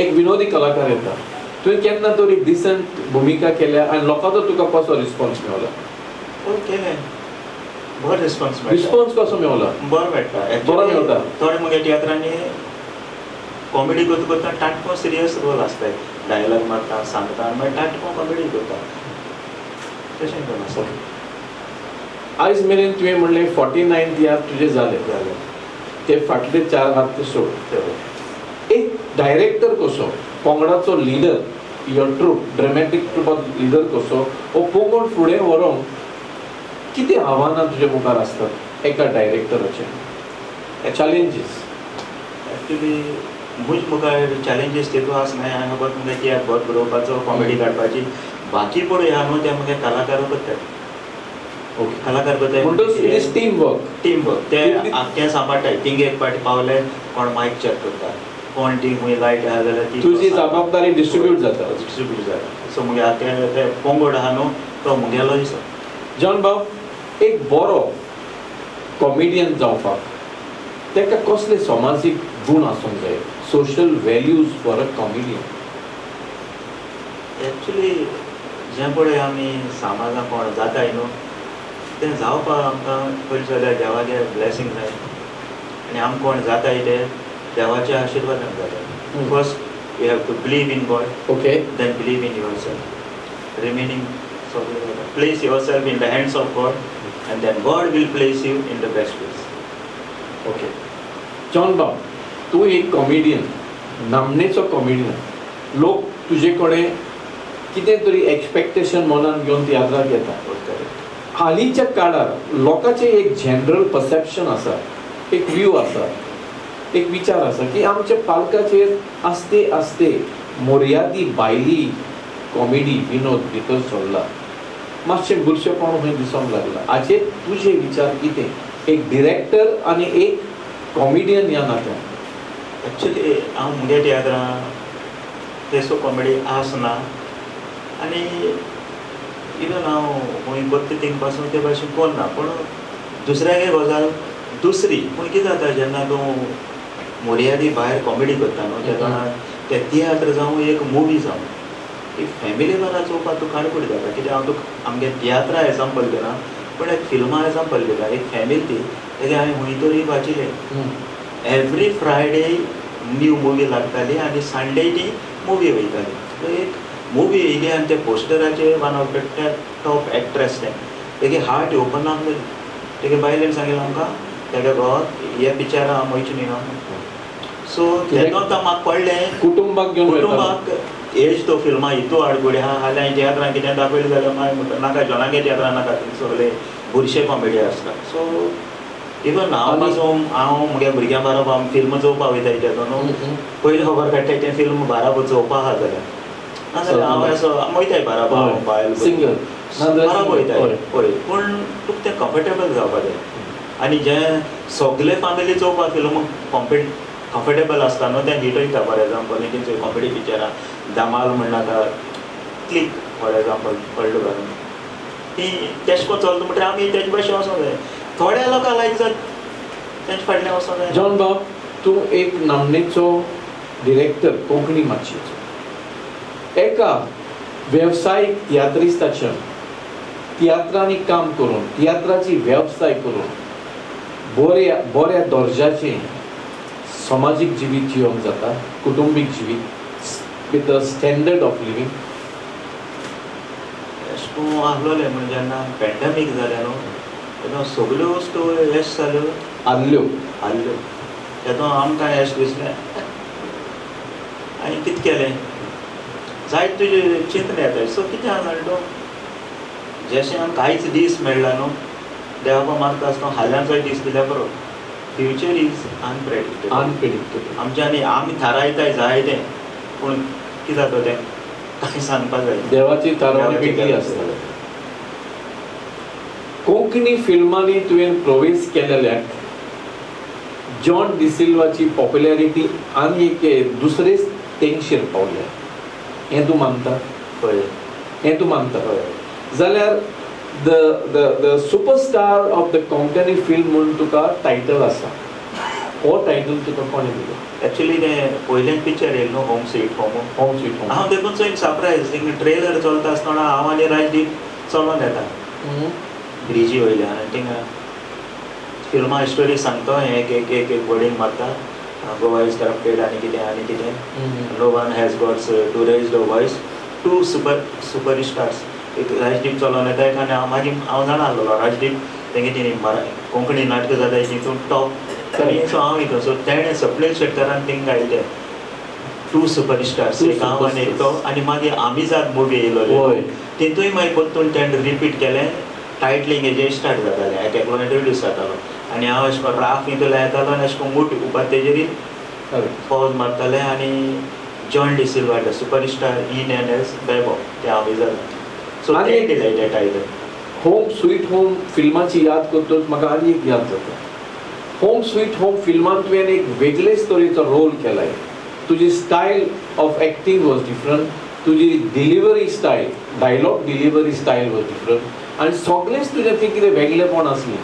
एक विनोदी कलाकार येता. तुवें केन्ना तरी डिसंट भुमिका केल्या आनी लोकांचो तुका कसो रिस्पॉन्स मेवला? हय केलें बरो रिस्पॉन्स मेळटा. रिस्पॉन्स कसो मेवला? बरो मेळटा बरो मेळटा. थोडे मुगे तियात्रांनी कॉमेडी करता करता टाटको सिरियस रोल आसता डायलॉग मारता सांगता मागीर टाटको कॉमेडी करता तशें करून आसता. आयज मेरेन तुवें म्हणलें 49 तियात्र तुजे जाले जाले ते फाटले 4 हात ते सोड. एक डायरेक्टर कसो पंगडाचो लिडर your troop dramatic ट्रुपाचो लिडर कसो हो पंगड फुडें व्हरूंक कितें आव्हानां तुजे मुखार आसतात एका डायरेक्टराचे चॅलेंजीस? एक्चुअली म्हज मुखार चॅलेंजीस तितू आसनाय हांवें फकत मुगे तियात्र बरो बरोवपाचो कॉमेडी काडपाची बाकी पळय ह्या न्हू ते मुगे कलाकार करतात. ओके कलाकार करतात म्हणटच it is team work. Team work ते आख्खें सांबाळटाय थिंग एक पाटी पावले कोण मायक चॅक करता कोण ती खंय लायट आहा जाल्यार ती तुजी जबाबदारी डिस्ट्रिब्यूट जाता डिस्ट्रिब्यूट जाता. सो मुगे आख्खे ते पंगड आहा न्हू तो मुगेलो दिसो. जॉन बाब एक बरो कॉमेडियन जावपाक ताका कसले समाजीक गूण आसूंक जाय social values for a comedian? Actually जें पळय आमी समाजान कोण जाताय न्हू तें जावपाक आमकां पयलीं सगळ्या देवाचे ब्लेसींग जाय आनी आमकां कोण जाताय ते देवाच्या आशिर्वादान जाता. First you have to believe in God okay then believe in yourself remaining सगळें जाता. Place yourself in the hands of God and then God will place you in the best place. Okay John बाब तूं एक comedian नामनेचो comedian लोक तुजे कडेन कितें तरी एक्सपेक्टेशन मनान घेवन तियात्राक येता. हालींच्या काळार लोकांचें एक जनरल परसेप्शन आसा एक व्यू आसा एक विचार आसा की आमच्या पालकाचेर आस्ते आस्ते मोर्यादी भायली कॉमेडी विनोद भितर सोडला मातशें बुरशेपण खंय दिसूंक लागलां. हाचेर तुजे विचार कितें एक डिरेक्टर आनी एक कॉमेडियन ह्या नात्यान? एक्चुली हांव मुगे तियात्रां तेसो कॉमेडी आसना आनी इवन हांव खंय कोत्ता थिंग पासून ते भाशेन कोन्ना पूण दुसऱ्यागे गजाल दुसरी. पूण कितें जाता जेन्ना तूं मोर्यादी भायर कॉमेडी करता न्हू तेन्ना ते तियात्र जावं एक मुवी जावं ती फॅमिली बारा चोवपाक तूं काडपूड जाता. कित्याक हांव तुका आमगे तियात्रा एग्जाम्पल दिना पूण एक फिल्मां एग्जाम्पल दिता. एक फॅमिली ती तेगे हांवें खंय तरी वाचिल्लें एवरी फ्रायडे न्यू मुवी लागताली आनी संडे ती मुवी वयताली. एक मुवी येयली आनी ते पोस्टराचेर one of the top actress तें तेगे हार्ट ओपन आसलें. तेगे बायलेन सांगलें आमकां तेगे घोवाक हे पिक्चरां हांव वयचें न्ही हांव. सो तेन्ना आतां म्हाका कळ्ळें कुटुंबाक घेवन कुटुंबाक एज तो फिल्मां हितू हाडगुडी आहा हाल्यां तियात्रां कितें दाखयलें जाल्यार मागीर म्हणटा नाका जॉनागे तियात्रां नाका थंय सगळे बुरशे कॉमेडी आसता. सो इवन हांव पासून हांव म्हगे भुरग्यां बाराबर आमी फिल्म चोवपाक वयता तेजो न्हू पयलीं खबर काडटा तें फिल्म बाराबर चोवपाक आहा जाल्यार नाजाल्यार हांव असो वयताय बाराबर हांव बायल सिंगल बाराबर वयताय पळय पूण तुका तें कम्फर्टेबल जावपाक जाय आनी जें सगळे फॅमिली चोवपाक फिल्म कम्फर्टेबल आसता न्हू तें हिट वयता. फॉर एग्जाम्पल कितें कॉमेडी पिक्चरां धमाल म्हणनाका क्लीक फॉर एग्जाम्पल पडलो घालून ती तेश कोन चलता म्हणटकीर आमी तेजे भाशेन वचोंक जाय. थोड्या लोकांक लायक जात तेंचे फाटल्यान वचोंक जाय. जॉन बाब तूं एक नामनेचो डिरेक्टर कोंकणी माचयेचो एका वेवसायीक तियात्रिस्ताच्या तियात्रांनी काम करून तियात्राची वेवसाय करून बऱ्या बऱ्या दर्जाचें समाजीक जिवीत जिवंक जाता कुटुंबीक जिवीत with a standard of living. अशें करून आसलोलें म्हणजे जेन्ना पॅन्डेमीक जालें न्हू तेन्ना सगल्यो वस्तू येश जाल्यो आसल्यो आसल्यो तेतून आमकां येश दिसलें आनी कितें केलें जायत तुजें चिंतन येता. सो कितें आसा जाणा तूं जशें आमकां कांयच दीस मेळ्ळा न्हू देवा मागता आसतना हाल्यांचोय दीस दिल्यार बरो. फ्युचर is unpredictable unpredictable आमच्यांनी आमी थारायताय जाय तें पूण कितें जाता तें कांय सांगपाक जाय देवाची थारावणी वेगळी आसता. कोंकणी फिल्मांनी तुवें प्रवेश केलेल्याक जॉन डिसिल्वाची पॉप्युलॅरिटी आनी एक दुसरेच तेंगशेर पावल्या हें तूं मानता? हय हें तूं मानता? हय. जाल्यार the the the superstar of the Konkani film म्हूण तुका टायटल आसा हो टायटल तुका कोणें दिलो? एक्चुअली तें पयलें पिक्चर येयलें न्हू home sweet home home sweet home हांव देखून चोयन सरप्रायज थिंग ट्रेलर चलता आसतना हांव आनी राजदीप चलोन येता ब्रिजी वयल्यान आनी थिंगा फिल्मां स्टोरी सांगता एक एक एक एक वर्डींग मारता गोवा is corrupted आनी कितें आनी कितें no one has guts to raise the voice two super stars एक राजदीप चलोन येता एक आनी हांव मागीर हांव जाणा आसलेलो राजदीप तेंगे ती कोंकणी नाटकां जाता तितून टॉप आनी सो हांव हितून सो तेणें स्वप्नील शेटकारान थिंग घायलें टू सुपर स्टार्स एक हांव आनी एक तो आनी मागीर आमिजाद मुवी येयलो तितूय मागीर परतून तेणें रिपीट केलें टायटलींग हेजें स्टार्ट जातालें एक एकलो इंट्रोड्यूस जातालो आनी हांव अशें करून राफ हितून येतालो आनी अशें करून मूठ उपात तेजेर पॉज मारतालें आनी John D'Silva the super star in and as Bebo तें आमिजाद. सो तें दिलें तें टायटल. होम स्वीट होम फिल्माची याद करतच म्हाका आनी एक याद जाता. होम स्वीट होम फिल्मान तुवें एक वेगळेच तरेचो रोल केलाय. तुजी style of acting was different तुजी delivery style dialogue delivery style was different आनी सगळेंच तुजें थंय कितें वेगळेपण आसलें.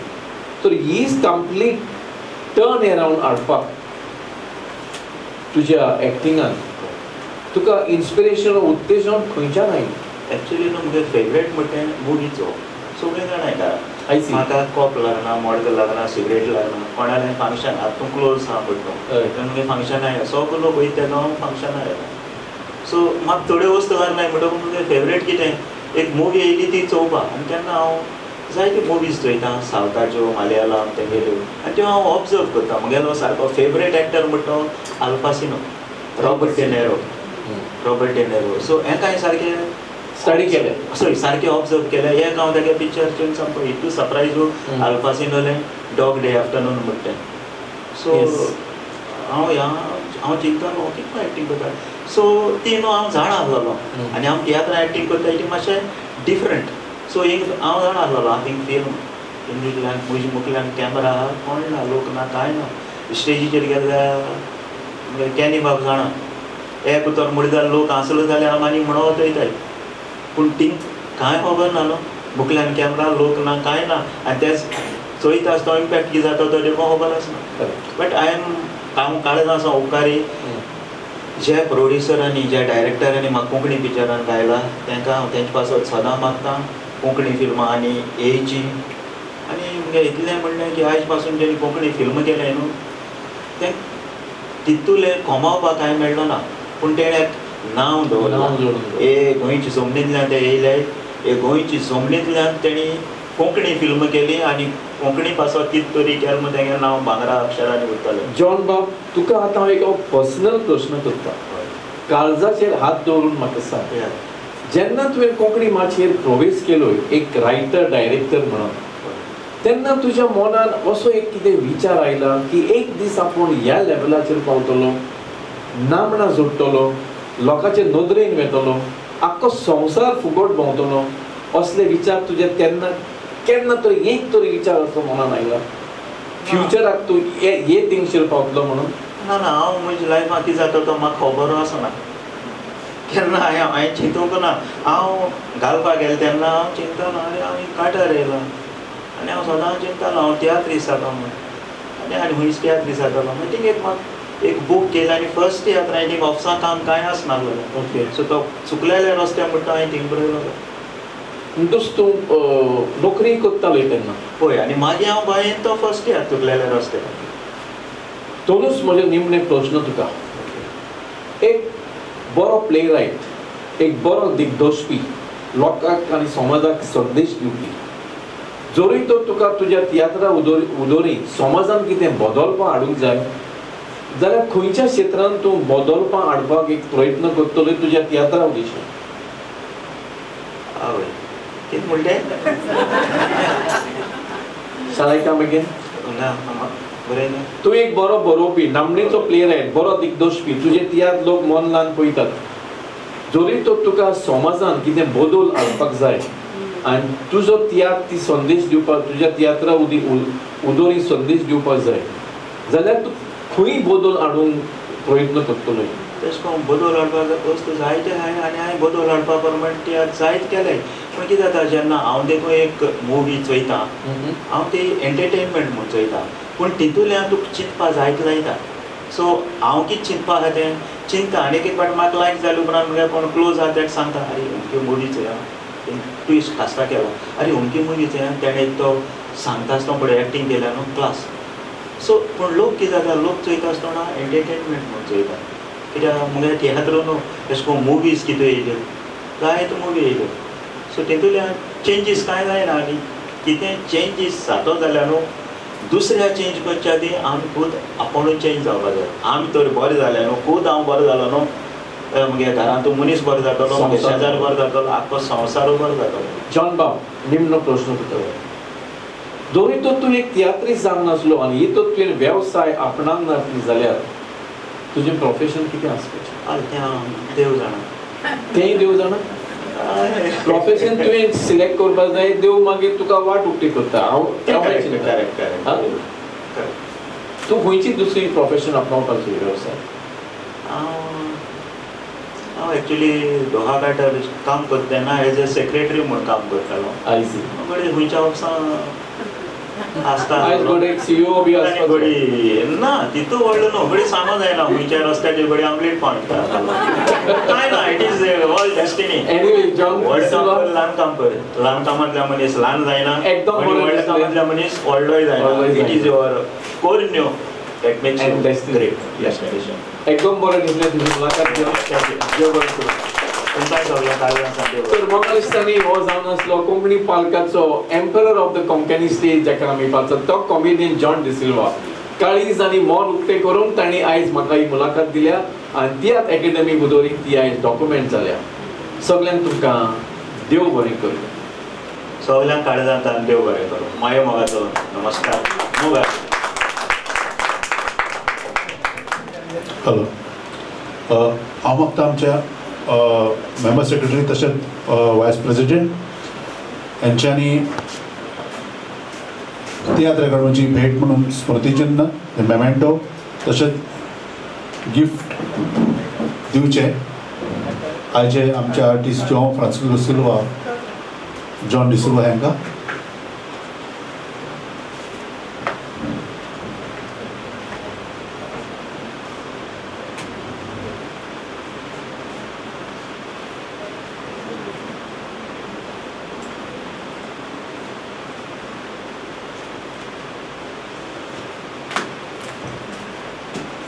तर हीच कंप्लीट टर्न एरावंड हाडपाक तुज्या एक्टिंगान तुका इन्स्पिरेशन उत्तेजन खंयच्यान आयलें? एक्चुअली न्हू म्हगे फेवरेट म्हणटा मुवीचो सगळीं जाणां येता म्हाका कॉप लागना मडक लागना सिगरेट लागना कोणालें फंक्शन आतां तूं क्लोज आहा म्हणटा तूं मुगे फंक्शनां येता सगलो लोक वयता तेन्ना हांव फंक्शनां येता. सो म्हाका थोड्यो वस्तू लागनाय म्हणटकूच मुगे फेवरेट कितें एक मुवी येयली ती चोवपाक आनी तेन्ना हांव जायत्यो मुवीज चोयता सावथाच्यो मलयाळम तेंगेल्यो आनी त्यो हांव ऑब्जर्व करता. म्हगेलो सारको फेवरेट एक्टर म्हणटा Al Pacino Robert De Niro Robert De Niro. So हें कांय सारकें स्टडी केलें सॉरी सारकें ऑब्जर्व केलें एक हांव तेगे पिक्चर चोवन सामको हितू सरप्रायज आल पासिनोलें डॉग डे आफ्टरनून म्हणटा तें. सो हांव ह्या हांव चिंततालो हो कितको एक्टींग करता. सो ती न्हू हांव जाणा आसलेलो आनी हांव तियात्रां एक्टींग करता ती मातशें डिफरंट. सो एक हांव जाणा आसलेलो हांव थिंग फिल्म इंग्लिशल्यान म्हजे मुखल्यान कॅमरा आहा कोण ना लोक ना कांय ना स्टेजीचेर गेले जाल्यार कॅनी बाब जाणा एक उतर म्हणलें जाल्यार लोक आसलो जाल्यार हांव आनी म्हणत वयताय पूण ती कांय खबर ना न्हू मुखल्यान कॅमरा लोक ना कांय ना आनी तेच चोयता आसतना इम्पॅक्ट कितें जाता तो देखून खबर आसना. बट I am हांव काळजां आसा उपकारी जे प्रोड्युसरांनी ज्या डायरेक्टरांनी म्हाका कोंकणी पिक्चरान गायला तांकां हांव तेंचे पासत सदां मागता कोंकणी फिल्मां आनी येयची. आनी मुगे इतलें म्हणलें की आयज पासून जेणी कोंकणी फिल्म केलें न्हू तें तितूलें कमावपाक कांय मेळ्ळो ना पूण तेणें एक नांव दवरलां ए गोंयची जमनींतल्यान ते येयले हे गोंयची जमनींतल्यान तेणी कोंकणी फिल्म केली आनी कोंकणी पासत कितें तरी केलें म्हूण तेगेलें नांव भांगरा अक्षरांनी उरतलें. जॉन बाब तुका आतां हांव एक पर्सनल प्रश्न करता काळजाचेर हात दवरून म्हाका सांग जेन्ना तुवें कोंकणी माचयेर प्रवेश केलो एक रायटर डायरेक्टर म्हणून तेन्ना तुज्या मनान असो एक कितें विचार आयला की एक दीस आपूण ह्या लेवलाचेर पावतलो नामना जोडटलो लोकांचे नदरेन वेतलो आख्खो संवसार फुकट भोंवतलो असले विचार तुजे तेन्ना केन्ना तरी एक तरी विचार असो मनान आयला फ्युचराक तूं हे थिंगशेर पावतलो म्हणून? ना ना हांव म्हज्या लायफान कितें जाता तो म्हाका खबर आसना केन्ना हांवें चिंतूंक ना. हांव घालपाक गेलें तेन्ना हांव चिंततालो आरे हांव काटार येयलां आनी हांव सदां चिंततालो हांव तियात्रीस जाता म्हूण आनी आनी खंयच तियात्रीस जातालो मागीर थिंग एक म्हाका एक बूक केलें आनी फर्स्ट तियात्र हांवें थिंग ऑफिसांत काम कांय आसनासलें. ओके सो तो चुकलेल्या रस्त्या म्हणटा हांवें थिंग बरयलो. म्हणटच तूं नोकरी करतालो तेन्ना? पळय आनी मागीर हांव गोंयांत तो फर्स्ट तियात्र चुकलेल्या रस्त्यार. दोनूच म्हजे निमणे प्रश्न तुका. एक बरो प्ले रायट एक बरो दिग्दर्शपी लोकांक आनी समाजाक संदेश दिवपी जरूय तर तुका तुज्या तियात्रा उदोरी समाजान कितें बदलपाक हाडूंक जाय जाल्यार खंयच्या क्षेत्रान तूं बदलपाक हाडपाक एक प्रयत्न करतलो तुज्या तियात्रा उद्देशान? आवय कितें म्हणलें? शाल I come again? ना बरें न्हू. तूं एक बरो बरोवपी नामनेचो प्ले रायट बरो दिग्दर्शपी तुजे तियात्र लोक मन लावन पळयतात जरी तर तुका समाजान कितें बदल हाडपाक जाय आनी तुजो तियात्र ती संदेश दिवपाक तुज्या तियात्रा उदोरी संदेश दिवपाक जाय जाल्यार तूं खंय बदल हाडूंक प्रयत्न करतलो? तशें करून बदल हाडपाक वस्तू जायते आहाय आनी हांवें बदल हाडपा प्रमाण तियात्र जायत केले. पूण कितें जाता जेन्ना हांव देखून एक मुवी चोयता हांव ती एंटरटेनमेंट म्हूण चोयता पूण तितूंतल्यान तुका चिंतपा जायत लायता. सो हांव कितें चिंतपा आहा तें चिंतता आनी एक फावट म्हाका लायक जाले उपरांत मुगे कोण क्लोज आहा तेका सांगता अरे अमकी मुवी चोया ट्विस्ट खासता केला अरे अमकी मुवी चोया तेणें तो सांगता आसतना पळय एक्टींग केल्या न्हू क्लास. सो पूण लोक कितें जाता लोक चोयता आसतना एंटरटेनमेंट म्हूण चोयता कित्याक मुगे तियात्र न्हू तशें करून मुवीज कितें येयल्यो जायत्यो मुवी येयल्यो. सो तितूंतल्यान चेंजीस कांय जायना आनी कितें चेंजीस जातो जाल्यार न्हू दुसऱ्या चेंज करच्या आदी आमी खूद आपुणूच चेंज जावपा जाय. आमी तर बरें जालें न्हू खूद हांव बरो जालो न्हू मुगे घरांत मनीस बरो जातलो मुगे शेजार बरो जातलो आख्खो संवसारूय बरो जातलो. जॉन बाब निमणो प्रश्न तुका. जरी तर तूं एक तियात्रीस्त जावंक नासलो आनी ही तर तुवें वेवसाय आपणाक नासली जाल्यार तुजें प्रोफेशन कितें आसपाचें? तें हांव देव जाणा. तेंय देव जाणा? प्रोफेशन तुवें सिलेक्ट करपाक जाय देव मागीर तुका वाट उक्ती करता. हांव तूं खंयची दुसरी प्रोफेशन आपणावपाची वेवसाय? हांव एक्चुली दोहा घाटार काम करता तेन्ना एज अ सेक्रेटरी म्हूण काम करतालो. I see. घडये खंयच्या ऑफिसान आसता घडी ना तितू व्हडलो न्हू घडी सांगो जायना खंयच्या रस्त्याचेर घडी आमलेट पावता कांय ना. It is all destiny. व्हड काम कर ल्हान काम कर ल्हान कामांतल्या मनीस ल्हान जायना एकदम व्हडल्या कामांतल्या मनीस व्हडलोय जायना. It is your core new that makes you great. एकदम बरें दिसलें तुजी मुलाखत घेवन. देव बरें करूं. तर मोगालिस्तांनी हो जावन आसलो Konkani पालकाचो emperor of the Konkani stage जाका आमी पाचात तो कॉमेडियन जॉन डिसिल्वा. काळीज आनी मन उक्तें करून तांणी आयज म्हाका ही मुलाखत दिल्या आनी तियात्र एकेडमी बुदोरी ती आयज डॉक्युमेंट जाल्या. सगल्यांक तुमकां देव बरें करूं. सगल्यांक काळजांत देव बरें करूं. मायो मोगाचो नमस्कार. मोगा. हॅलो हांव मागता आमच्या मेंबर सेक्रेटरी तशेंच वायस प्रेसिडेंट यांच्यांनी तियात्र अकादमीची भेट म्हणून स्मृतिचिन्ह मेमेंटो तशेंच गिफ्ट दिवचें आयचे आमचे artist John Francisco Silva, John D'Silva हांकां.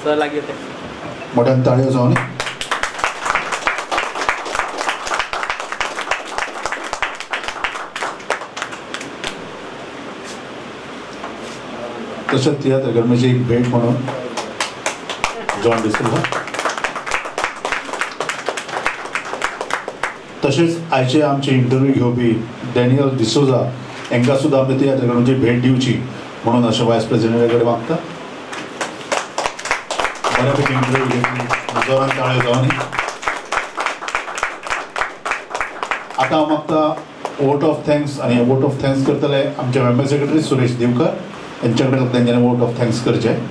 सर लागीं येता. मोठ्यान ताळयो जावनी. तशेंच तियात्र अकादमीची एक भेट म्हणून जॉन डिसिल्वा. तशेंच आयचे आमचे इंटरव्यू घेवपी डॅनियल डिसोजा हांकां सुद्दां आमच्या तियात्र अकादमीची भेट दिवची म्हणून अशें वायस प्रेसिडेंटा कडेन मागता. बऱ्यापैकी इंटरव्यू घेतली, जोरान ताळयो जावनी. आतां हांव मागता वोट ऑफ thanks आनी वोट ऑफ thanks करतले आमचे मेंबर सेक्रेटरी सुरेश दिवकर यांच्या कडेन तेंच्यांनी वोट ऑफ thanks करचें.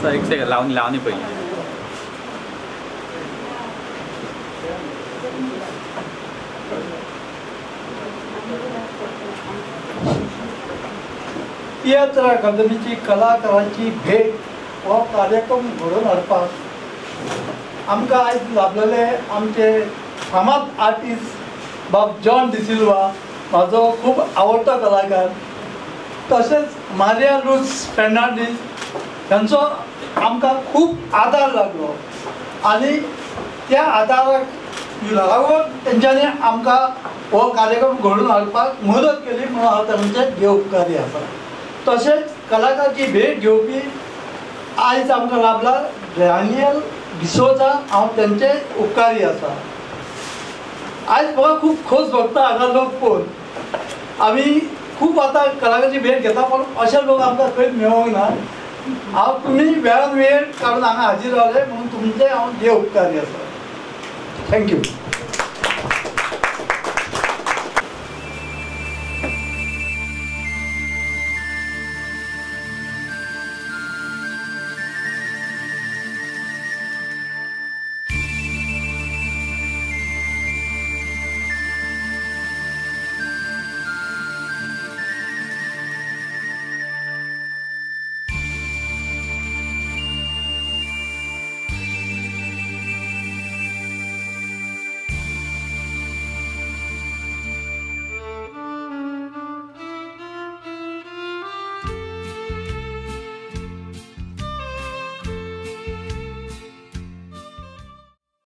सर एक सेकंड लावणी लावणी पयली. तियात्र अकादमीची कलाकारांची भेट हो कार्यक्रम घडोवन हाडपाक आमकां आयज लाभलेले आमचे फामाद आर्टिस्ट बाब जॉन डिसिल्वा म्हाजो खूब आवडटो कलाकार, तशेंच मारिया लुज फेर्नांडीस हांचो आमकां खूब आदार लागलो आनी त्या आदाराक लागून तेंच्यांनी आमकां हो कार्यक्रम घडोवन हाडपाक मदत केली म्हणून हांव तांचे देव उपकारी आसा. तशेंच कलाकाराची भेट घेवपी आयज आमकां लाभला डॅनियल डिसोजा, हांव तेंचे उपकारी आसा. आयज म्हाका खूब खोस भोगता हांगा लोक पळोवन. आमी खूब आतां कलाकाराची भेट घेता पण अशे लोक आमकां खंय मेळोंक ना. हांव तुमी वेळान वेळ काडून हांगा हाजीर रावले म्हणून तुमचे हांव देव उपकारी आसा. Thank you.